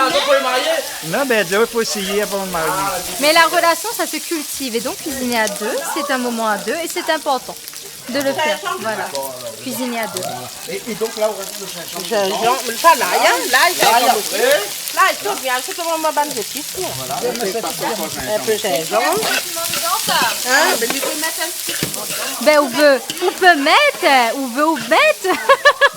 Non, ben, i fo éséyé avan de marié. Mais la relation, ça se cultive. Et donc, cuisiner à deux, c'est un moment à deux et c'est important de le faire. Voilà. Cuisiner à deux. É, é donk la, ou rajout le zinzanm dedan. Zinzanm, sa, lay, hein, lay, zinzanm osi. Lay apré. Lay, tout bien, sé koman ma bann zépis, la. Voilà. In pé zinzanm. Hein ? Ben, ou vé, ou pé mèt, ou vé, ou mèt.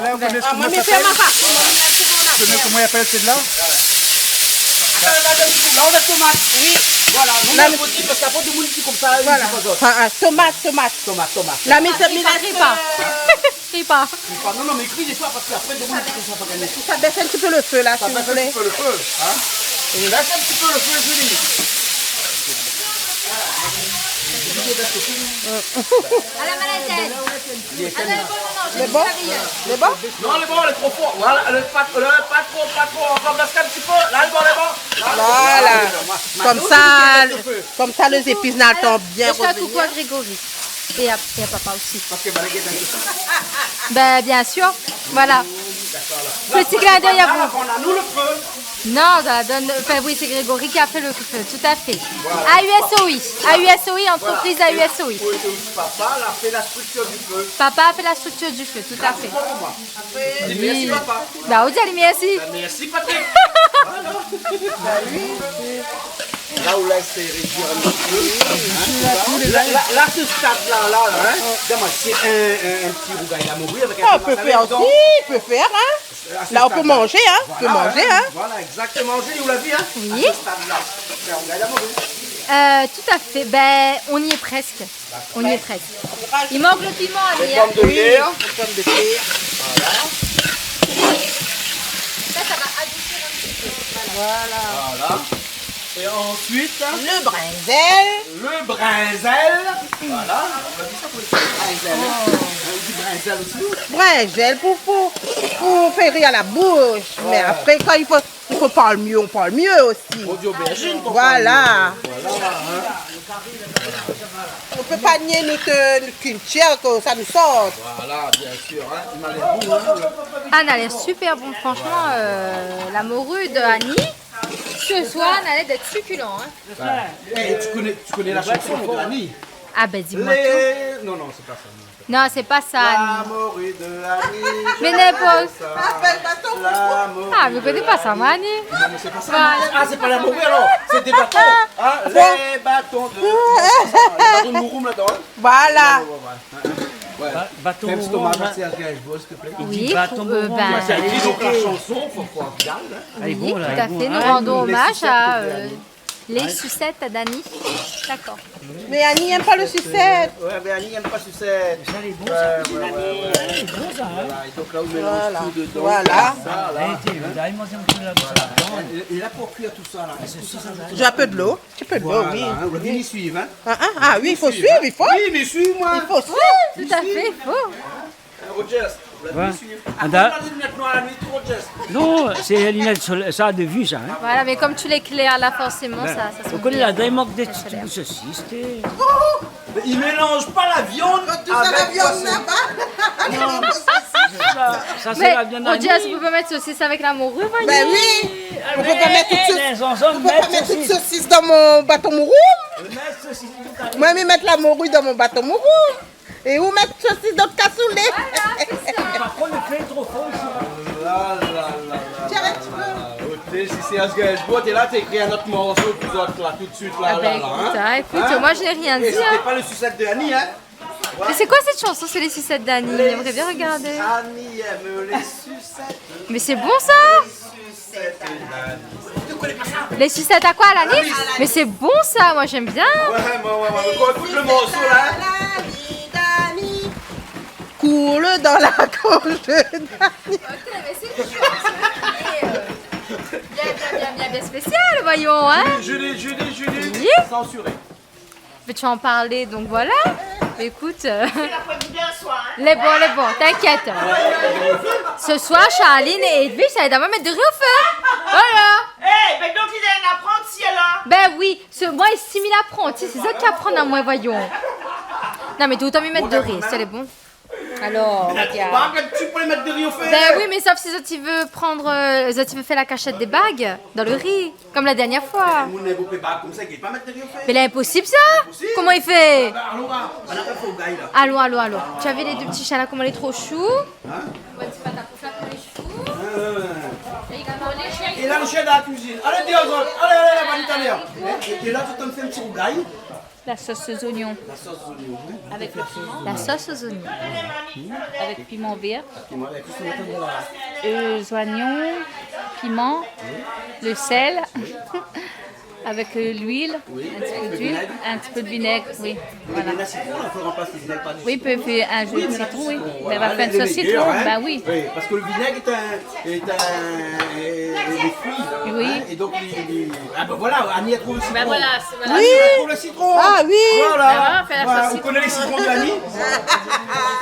Sèt-la, ou koné koman i apèl ? Ou koné koman i apèl sèt-la ? Atann, atann, atann, la, ou mèt tomat. Oui. Voilà, nou, la, mé fo dir, parské apré, demoun i di konmsa, i di pa zot. Ah, ah, tomat, tomat. Tomat, tomat. La, mé sa, mé la, kri pa. Kri pa. Kri pa. Non, non, mé kri défoi, parské apré, demoun i di konmsa, pa gagné. Ça baisse un petit peu le feu, là, s'il vous plaît. Ça baisse un petit peu le feu, hein. Baisse un petit peu le feu, Julie. À la malaisienne. Lé bon ? Lé bon ? Non, lé bon, lé tro for. Voilà, lé pa, lé pa tro, pa tro. Ankor, bès in ti pé. La, lé bon, lé bon. Voilà. Konmsa, konmsa, lé zépis néna le tan bien revenir. Coucou à Grégory. Et à, et à papa aussi. Parské, bah, lé gars, bin, bien sûr. Voilà. Petit clin d'œil à vous. Non, ça donne, enfin, oui, c'est Grégory qui a fait le feu, tout à fait. Voilà. A U S O I, A U S O I, entreprise A U S O I. Papa, la fé la structure du feu. Papa a fait la structure du feu, tout à fait. Di mèrsi, papa. Bah, ou di ali mèrsi. Bah, mèrsi, Patrick. Voilà. La, ou lès réduir in ti pé. La, la, la, sé stad-la, la, la, hein. Donk, sé in, in, in ti rougay la mori avèk in tomat. Ah, on peut faire aussi, on peut faire, hein. Là, on peut manger, hein, on peut manger, hein. Voilà, exactement. Julie, ou la vi, hein. Oui. A se stad-la, sé in rougay la mori. Euh, tout à fait. Ben, on y est presque. On y est presque. Il manque le piment, Amir. Lé pom de tèr. Oui, lé pom de tèr. Voilà. Ça, ça va adoucir un petit peu. Voilà. Voilà. Et ensuite, le brinzèl. Le brinzèl. Voilà. On va dire ça pour le brinzèl, hein. On dit brinzèl aussi. Brinzèl pou, pou, pou fé rir la boush. Mé apré, kan i fo I fo parl myé, on parl myé osi. On dit aubergine, pourquoi ? Voilà. Voilà, hein. On peut pas nier notre, notre culture, que ça nous sort. Voilà, bien sûr, hein. Ah, elle a l'air super bon, franchement, euh, la morue de Annie, ce soir, elle a l'air d'être succulent, hein. Ouais. Eh, tu connais, tu connais la chanson de Annie ? Ah ben, dis-moi tout. Non, non, c'est pas ça, non. Non, c'est pas ça, Annie. La morue de Annie. Mais n'importe. La morue. Ah, mais vous connaissez pas ça, moi, Annie. Non, mais c'est pas ça. Voilà. Ah, c'est pas la morue, alors. C'est des bâtons. Hein, les bâtons de, les bâtons de mouroum là-dedans, hein. Voilà. Ouais, ouais, ouais, ouais. Ba-, bâton mouroum, hein. Fais un petit hommage à Serge Gainsbourg, s'il te plaît. Oui, bâton mouroum, euh, ben, c'est lui, donc la chanson, faut, faut regarder, hein. Oui, tout à fait. Nous rendons hommage à, euh, les sucettes d'Annie. D'accord. Mais Annie aime pas le sucette. Ouais, mais Annie aime pas sucette. Ça, lé bon, sa. Ouais, ouais, ouais, ouais. Lé bon, sa, hein. Voilà, et donc là, on mélange tout dedans, comme ça, là. Voilà. Arrêtez, vous allez manger un peu là-dedans. Voilà. Et, et là, pour cuire tout ça, là, est-ce que ça, ça va ? J'ai un peu de l'eau. Un petit peu de l'eau, oui. Voilà, hein, on va bien suivre, hein. Ah, ah, ah, oui, il faut suivre, hein. Il faut suivre. Oui, mais suis-moi. Il faut suivre. Tout à fait, il faut. Hein, Rogers, ou la vi, suiv. Ah, ou la vi, mintnan, la nuit, Rogers. Non, sé linèt solèy, sa, de vi, sa, hein. Voilà, mais comme tu l'éclaires là, forcément, ça, ça sonne bien. Ou koné la, i mank dé ti sosis, té. Mais il mélange pas la viande avec la viande là-bas. Non. Ça, ça, c'est la viande à Annie. Mais Rogers, on peut pas mettre saucisse avec la morue, voyons. Ben oui. On peut pas mettre toute saucisse, on peut pas mettre toute saucisse dans mon bâton mouroum. Moi, mi mèt la mori dan mon baton mouroum. É ou mèt sosis dan out kasoulé. Voilà, sé sa. Par contre, le feu est trop fort ici. La, la, la, la, la, la. Tiens, un petit peu. Oté, si sé Serge Gainsbourg té la, té ékri in ot morso pou zot la, tout de suite, la, la, la, hein. Ah ben, écoute, hein, écoute, moi, je n'ai rien dit, hein. Et c'était pas les sucettes de Annie, hein. Mais c'est quoi cette chanson ? C'est les sucettes d'Annie. J'aimerais bien regarder. Annie aime les sucettes. Mais c'est bon, ça. Les sucettes à quoi, à l'anis ? Mais c'est bon, ça, moi, j'aime bien. Ouais, ouais, ouais, ouais. Écoute le morceau, là. Koul dan la gorj d'Annie. Ok, mais c'est une chanson, euh, bien, bien, bien, bien, bien spéciale, voyons, hein. Julie, Julie, Julie, Julie. Oui. Censuré. Tu en parlais, donc voilà. Écoute, euh, lé bon, lé bon, t'inquiète. Ce soir, Charline et Edwige, sa va mèt do ri o fé. Voilà. Eh, ben donc il est un apprenti alors. Ben oui, sé moin, sé mi lapranti, sé sa ki aprann amoin, voyons. Non, mé toultan mi mèt do ri, sé lé bon. Alors, regarde. Bah, ben, tu peux mettre de riz au feu. Ben oui, mais sauf si zot i vé prendre, euh, zot i vé fé la cachette des bagues dans le riz, comme la dernière fois. Moun néna bonpé bag konmsa, i gingn pa mèt de riz au feu. Mais là, impossible ça. Impossible. Comment il fait ? Ah, bah, allons voir. On a pas fait au gars, là. Allons, allons, allons. Tu as vu les deux petits chats là, comment ils sont trop choux ? Hein ? Ouais, c'est pas ta couche là, comment ils sont choux. Ouais, ouais, ouais. Et il a mangé le chien. Et là, le chien dans la cuisine. Allez, dis aux autres. Allez, allez, allez, va vite, allez. Et, et là, tu t'en fais un petit rougail. La sauce aux oignons. La sauce aux oignons, oui. Avec le piment. La sauce aux oignons. Avec piment vert. Piment vert, qu'est-ce qu'on attend de là ? Euh, les oignons, piment, le sel, avec, euh, l'huile, oui, un petit peu d'huile, un petit peu de vinaigre, oui. Voilà. Le citron, là, faut remplacer le vinaigre par du citron. Oui, peut faire un jus de citron, oui. Voilà, mais on va faire une sauce citron, hein. Bah oui. Oui, parce que le vinaigre est un, et t'as, et, et les fruits, oui, hein, et donc, les, les, ah ben voilà, Annie a trouvé le citron. Ben voilà, c'est, voilà. Oui. Annie a trouvé le citron. Ah oui. Voilà. Ah, on fait la sauce citron. Voilà, vous connaissez les citrons de Annie ?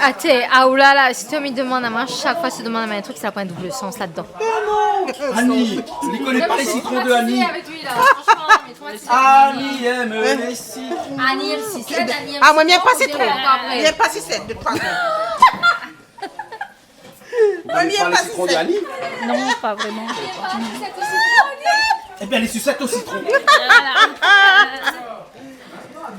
Ah, té, ah, oulala, si tu me demandes à moi, chaque fois, si tu demandes à moi un truc, ça a pas un double sens là-dedans. Mais non. Annie, tu connais pas les citrons de Annie ? Traumatisée avec lui, là. Franchement, mais traumatisée. Annie aime les citrons. Annie aime si sèt, Annie aime citron, on dirait encore après. Ah, moin, mi èm pa sitron. Mi èm pa sitron, de toute façon. Vous connaissez pas les citrons de Annie ? Non, pas vraiment. Eh bien, les sucettes au citron.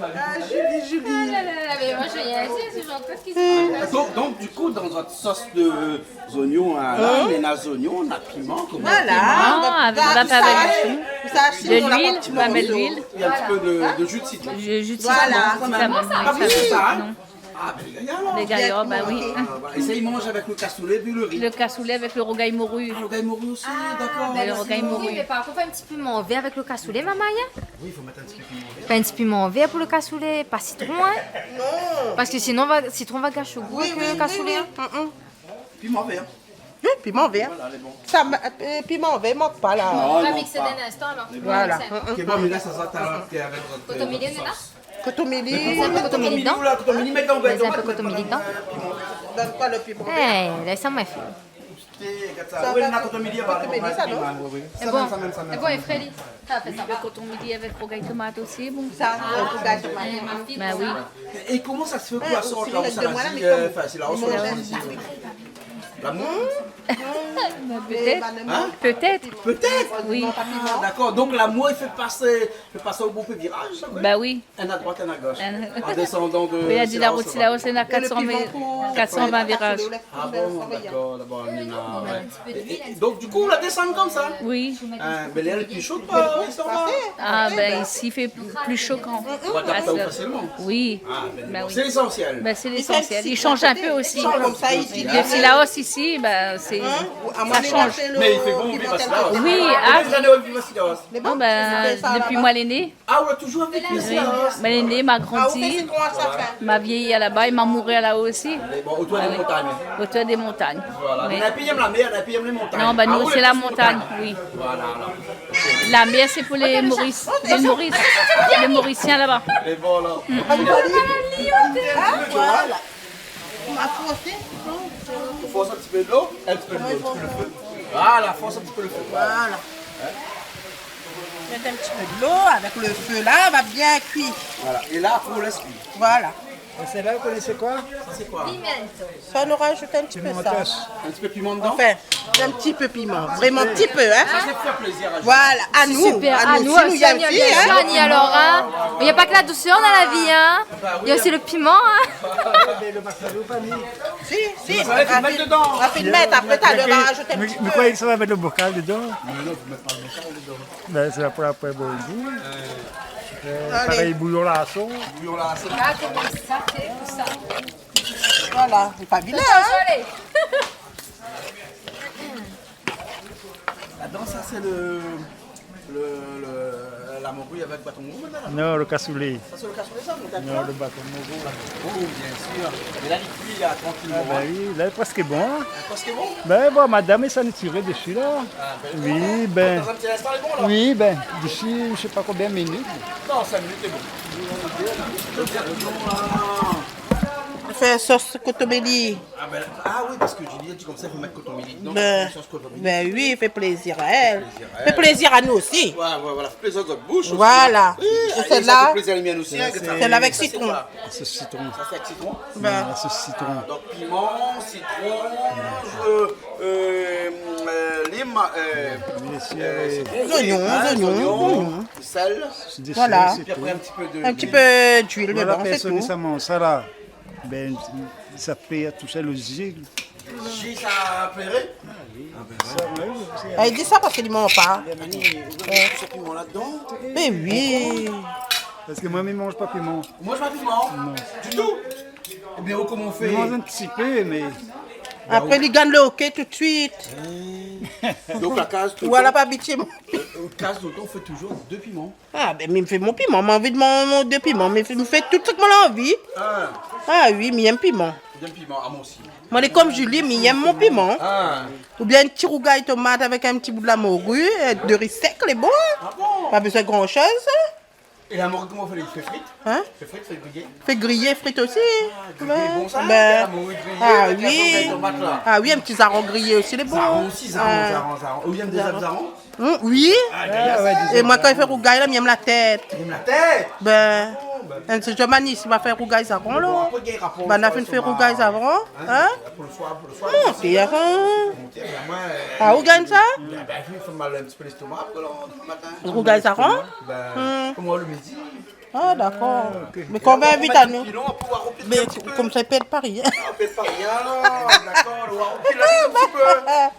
Ah, Julie, Julie. Ah là là là, mais moi, je viens ici, ce genre de truc qui se passe. Donc, donc, du coup, dans votre sauce de oignons, hein, là, on a oignons, on a piment, comment on dit ? Voilà. Ah, avec, on va faire avec du piment. De l'huile, on va mettre de l'huile. Et un petit peu de, de jus de citron. Jus, jus de citron, c'est ça, même, oui, ça, non. Ah, ben, les gaillards, bah oui. Ah, voilà. Et ça, ils mangent avec le cassoulet, puis le riz. Le cassoulet avec le rougail morue. Ah, le rougail morue aussi, d'accord. Ah, ben, le rougail morue. Oui, mais par contre, un petit piment vert avec le cassoulet, maman, hein ? Oui, il faut mettre un petit peu piment vert. Fé in ti piman vèr pou lo kasoulé, pa sitron, in. Non. Parske sinon va, sitron va gash lo gou avèk lo kasoulé, in. Oui, oui, oui. Piman vèr. Oui, piman vèr. Voilà, lé bon. Sa, euh, piman vèr i mank pa la. Non, i mank pa. On va mixer dans un instant, alors. Lé bon. Voilà. Mixer. OK, bon, mé la, sa sort avèk, avèk zot, euh, zot sos. Kotomili, nou la ? Kotomili. Mé kotomili, kotomili dedan. Mé kotomili, mé kan ou gingn tomat, mé pa kotomili dedan. Donn pa lo piman vèr. Eh, lès amoin fé. Sa va, kotomili, sa, non ? Sa mèm, sa mèm, sa mèm. Sé bon, é fré li. Sa fé sa. Lo kotomili avèk rougay tomat osi, bon. Sa, rougay tomat. Bin oui. É koman sa sé fé pou la sort la, ou sa la di, euh, anfin, sé la resous isi. Lamour ? Pétèt. In ? Pétèt. Pétèt. Oui. Ah, dakor. Donk lamour i fé pasé, i fé pasé o bonpé viraz, sa, koi. Bin oui. In a droit, in a gosh. In. An désandan de Silaos, la, Silaos, néna kat san vin, kat san vin viraz. É lo piman pou, pou la kasoulé, ou lès. Ah bon, dakor, dabor, néna, ouais. É, é donk, du kou, la désann konmsa ? Oui. In, mé lé pli sho, koi, isi, sa va. Ah, bin, isi, i fé pli sho kan. Ou adapt fasilman. Oui. Ah, bin, bon, sé lésansièl. Bin, sé lésansièl. I sanz in ti pé. I sanz in pé osi. Konmsa, i di, lo Silaos isi, bin, sé, sa i sanz. Mé i fé bon viv a Silaos. Oui, ah. Konbien zané ou viv a Silaos ? Bon, bin, dopi moin lé né. Ah, ou la touzour viv isi, in ? Oui. Moin lé né, ma grandi, ma vièyi laba é ma mouri laba osi. Mé bon, otour dé montagn. Otour dé montagn. Voilà. Mé néna pi i yèm la mèr, néna pi i yèm lé montagn. Non, bin, nou, sé la montagn, oui. Voilà, alor. La mèr, sé pou lé Moris-, lé Moris-, lé Morisien laba. Mé bon, alor. Mm. Voilà. Ma fors in ti pé. Fors in ti pé dolo, in ti pé dolo, in ti pé lo fé. Voilà, fors in ti pé lo fé. Voilà. Mèt in ti pé dolo, avèk lo fé la, va bien kui. Voilà. É la, apré, ou lès kui. Voilà. É sèt-la, ou koné koi ? Sa, sé koi ? Sa, nou rajout in ti pé sa. Pimentos. In ti pé piman dedan ? Anfin, in ti pé piman. Vréman ti pé, in. Sa, sé fé plézir a Johnny. Voilà, a nou, a nou, si nou yèm, in. Super. A nou, Johnny, alor, in. Na pa ke la dousèr dan la vi, in. Ba oui, in. Na osi lo piman, in. Mé lo masalo, pa mi. Si, si. Sa va, fo mèt dedan. Ou la fine mèt, apré, talèr, ou va rajout in ti pé. Mé, mé, mé koi, sa va mèt lo bokal dedan ? Mé non, fo mèt pa lo bokal dedan. Bin, sé apré, apré, bon gou. Euh, parèy, bouyon larson. Bouyon larson. Ah, koman sa fé pou sa ? Voilà, sé pa vilin, in ? Alé. Ladan, sa, sé lo, Le, le, la morue avèk baton morou, la. Non, le kasoulé. Sa sé le kasoulé, sa, mon gars ? Non, le baton morou. Oh, bien sûr. É la, li kui, la, trankilman, hein. Ah, ben oui, la, lé prèsk bon, hein. Ah, prèsk bon ? Ben, bon, madam, sa nou tiré dési, la. Ah, ben, oui, bon, ben. Dans un petit instant, lé bon, la. Oui, ben, d'ici, mi sé pa konbien minit. Non, cinq minutes, lé bon. Fé sos kotomili. Ah, ben, ah oui, parske Julie la di konmsa, i fo mèt kotomili dedan, ben, sos kotomili. Ben oui, fé plézir a èl. Plézir a èl. Fé plézir a nou osi. Ouais, ouais, voilà, fé plézir a zot boush osi, hein. Voilà. Oui, é sa i fé plézir a la mienne osi, hein, sa, sitron. Sa sé koi ? La sos sitron. Sa sé avèk sitron ? Ben. Ouais, la sos sitron. Ah, donk piman, sitron, euh, euh, euh, lim, euh, euh, sitron, zoignon, hein, zoignon, zoignon, sèl. Voilà. Sé tout. Pi apré, in ti pé de luil. In ti pé d'luil dedan, sé tout. Voilà, pèrsone i sa manz sa la. Ben, sa fé tousèl lo zi. Zi, sa pléré ? Ah, ben, voilà. Sa, oui, oui, sé... Ah, li di sa parske li manz pa. Mé oui. Parske moin, mi manz pa piman. Ou manz pa piman ? Non. Ditou ? Ében, ou, koman ou fé ? Mi manz in ti pé, mé... Apré, li gingn lo OK tout de suite. Donk, la kaz, tout le tan, ou la pa abitié, moin. Euh, euh, kaz, tout le tan, ou fé touzour dé piman. Ah, ben, mi fé mon piman, mi anvi de mon, mon dé piman, mi fé, mi fé tout sak moin anvi. Ah. Ah oui, mi èm piman. Ou èm piman, ah, moin osi. Moin lé konm Julie, mi èm mon piman. Ah. Oubien in ti rougay tomat avèk in ti bout la mori, euh, de ri sèk, lé bon. Ah bon ? Pa bezoin gran shoz. É la mori, koman ou fé ? Ou fé frit ? Hein ? Fé frit, fé griyé ? Fé griyé, frit osi. Ah, griyé, ben, bon, sa, ben, la mori griyé avèk la sos tomat, la. Ah oui, in ti zaran griyé osi, lé bon. Zaran osi, zaran, zaran, zaran. Ou èm dé zaran ? Hum, oui. Ah, ouais, ouais. É moin, kan i fé rougay la, mi èm la tèt. Ou èm la tèt ? Ben, in ti zour, Manis i va fé rougay zaran, la. Bon, apré, gingn rapor, banna fine fé rougay zaran, hein ? Pou le soir, pou le soir, hein ? Ah, ou gingn sa ? Ben, ben, i fé mal in ti pé lèstoma, apré, le lendemain matin. Rougay zaran ? Ben, koman, le midi ? Ah, dakor. Ah, OK. Mé kan mèm, invit anou. Mé konmsa, i pèrd pa rien. Ah, i pèrd pa rien. Dakor, le, on recule in ti pé. Hein ?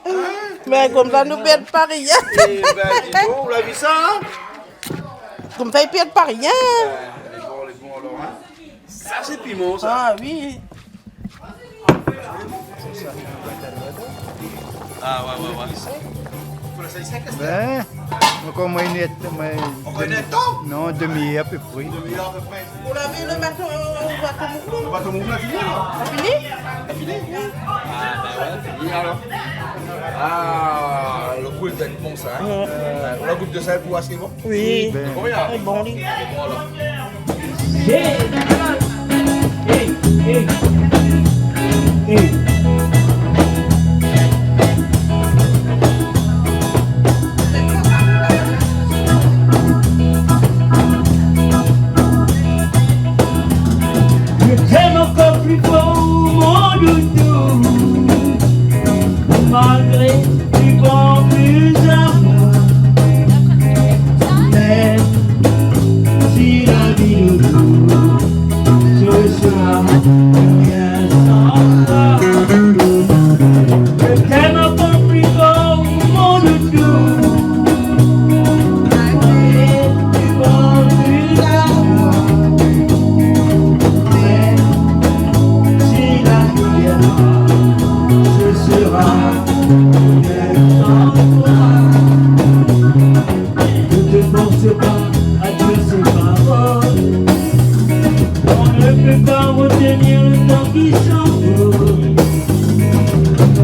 Mé konmsa, nou pèrd pa rien. Eh ben, dis donc, ou la vi sa, hein ? Konmsa, i pèrd pa rien. Ouais, lé bon, lé bon, alor, hein. Sa, sé piman, sa. Ah oui. Ah, ouais, ouais, ouais. Fo lès ali sèk, la. Ben, ankor moin, in èr, moin, ankor in èr d'tan ? Non, demi-èr apepré. Demi-èr apepré. Ou la vi le baton, euh, baton morou ? Le baton morou, la fini, la ? La fini ? La fini ? Ah, ben ouais, fini, alor. Ah, le gou lé bon, sa, hein ? Ouais. Ouais, ou la gout de sèl pou oir si lé bon ? Oui. Ben. Lé bon, li. Lé bon, li. Lé bon, alor. Je t'aime encore plus fort, mon doudou, malgré tu penses plus à moi. Même si la vie nous lie, ce sera bien sans toi. Je t'aime encore plus fort, mon doudou. Même si la vie est noire, ce sera bien sans toi. Ne te force pas à dire ces paroles. On ne peut pas retenir le temps qui s'envole.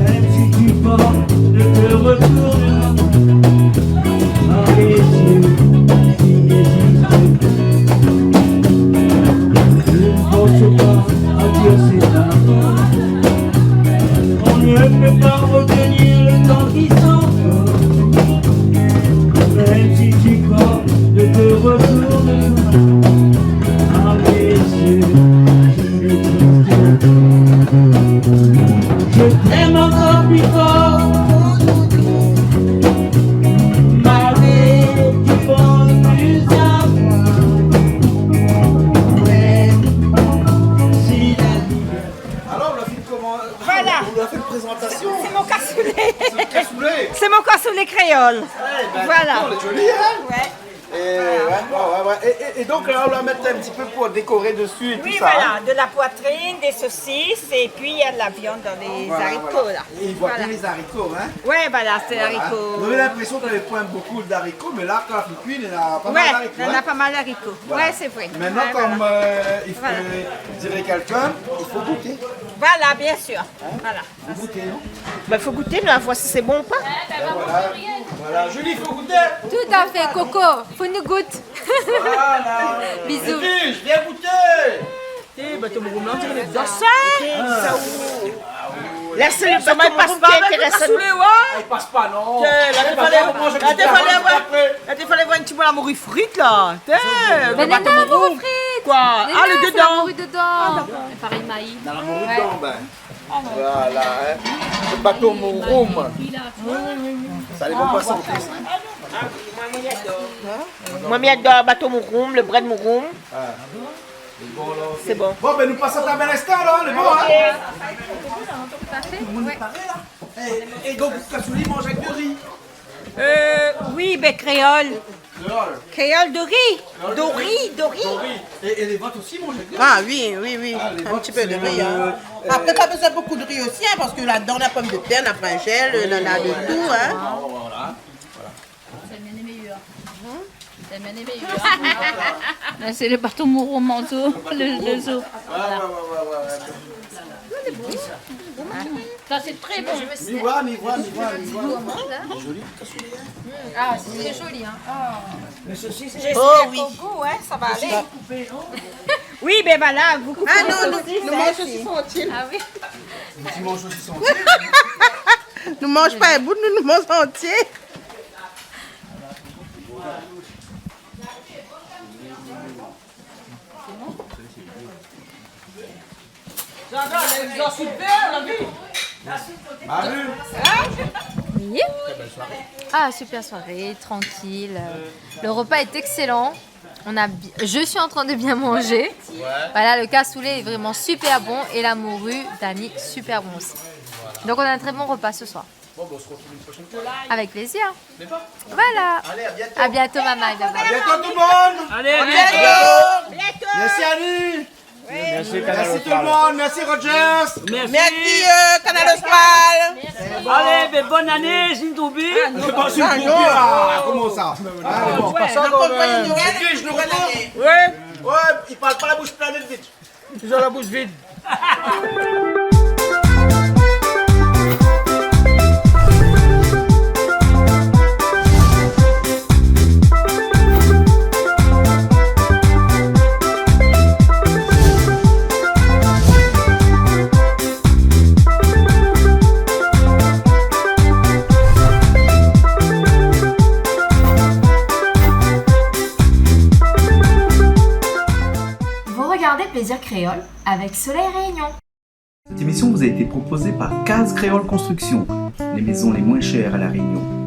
Même si tu pars, ne te retourne pas. Car les yeux qui n'existent plus. Ne force pas à dire ces paroles. On ne peut pas retenir le temps qui s'envole. Même si tu pars, ne te retourne pas. Car les yeux qui n'existent plus. Je t'aime encore plus fort. Malgré tu penses plus à moi. Même si la vie... Alor, ou la fé koman ? Voilà. Ou la fé in prézantasion. Sé mon kasoulé. Sé le kasoulé. Sé mon kasoulé kréol. Eh ben, voilà. Dis donc, lé zoli, hein ? Ouais. Et, ouais, ouais, ouais, ouais. Et, et, et donc là, on va mettre un petit peu pour décorer dessus et tout ça, hein. Oui, voilà, de la poitrine, des saucisses, et puis il y a de la viande dans les haricots, là. Voilà, voilà. Et il voit bien les haricots, hein. Ouais, voilà, c'est haricots. Voilà. On avait l'impression qu'il y avait pas beaucoup d'haricots, mais là, quand on cuit, il y en a pas mal d'haricots, hein. Ouais, il y en a pas mal d'haricots. Voilà. Ouais, c'est vrai. Maintenant, comme, euh, il faut dire quelqu'un, il faut goûter. Voilà, bien sûr. Hein ? Voilà. Faut goûter, non ? Bah, faut goûter, nou va voir si c'est bon ou pas. Ben voilà, voilà. Julie, faut goûter. Tout à fait, Coco. Faut nou gout. Voilà. Bisous. Edwige, viens goûter. Eh, bato mouroum la, on dirait des ancêtres. Laisse le bato mouroum qui intéresse à nous. Ah, il passe pas, non. Té, la, té falé, la, té falé avoir, la, té falé avoir in ti bout la mori frit, la. Té, le bato mouroum. Quoi ? Ah, le dedan. Ah, d'accord. Pareil, maï. Dans la morue dedans, ben. Voilà, hein. Le bato mouroum. Ça, lé bon pou la santé, sa. Moin, mi ador bato mouroum, le brèd mouroum. Ah. C'est bon. Bon, ben, nou pas a tab in instan, la, lé bon, hein. Tout à fait. Tout le monde est paré, là. Eh, et donc, Kasouli i manz avèk do ri. Euh, oui, ben, kréol. Kréol. Kréol do ri. Kréol do ri. Do ri, do ri. Do ri. Et, et les vôtres aussi, mon Jacques ? Ah oui, oui, oui. Ah, les vôtres, c'est, euh, euh, après, pas besoin beaucoup de riz aussi, hein, parce que là-dedans, on a pomme de terre, on a brinjelle, on a, on a de tout, hein. Voilà, voilà. Voilà. C'est bien les meilleurs. C'est bien les meilleurs. Là, c'est le bato mouroum, manzo, le, le zo. Ouais, ouais, ouais, ouais, ouais. Ça, c'est très bon. Mi voi, mi voi, mi voi, mi voi. Joli, Kasouli, hein. Ah, c'est joli, hein. Ah. Les saucisses. Oh, oui. J'espère qu'au goût, hein, ça va aller. Oui, ben voilà, vous coupez les saucisses, hein. Ah non, nou, nou manz saucisson antié. Ah oui. Ou manz saucisson antié ? Nou manz pa in bout, nou, nou manz antié. Oui. Ah, super soirée, tranquille. Euh, le repas est excellent. On a bi-, je suis en train de bien manger. Ouais. Voilà, le cassoulet est vraiment super bon et la morue, Dani, super bon aussi. Donc on a un très bon repas ce soir. Bon, ben, on se retrouve une prochaine fois. Avec plaisir. N'est-ce pas ? Voilà. Allez, à bientôt. À bientôt, maman. Bye bye. À bientôt, tout le monde. Allez, à bientôt. Merci, Annie. Merci, Canal Austral. Merci, tout le monde. Merci, Rogers. Merci. Merci, euh, Canal Austral. Allez, ben, bonne année, Zintoubi. Ah, non, Zintoubi, ah, comment ça ? Allez, bon. Ouais. Bonne année. Ouais. Ouais, il parle pas la bouche pleine, vite. Toujours la bouche vide. Vous regardez Plaisir Créole avec Soleil Réunion. Cette émission vous a été proposée par Case Créole Construction, les maisons les moins chères à La Réunion.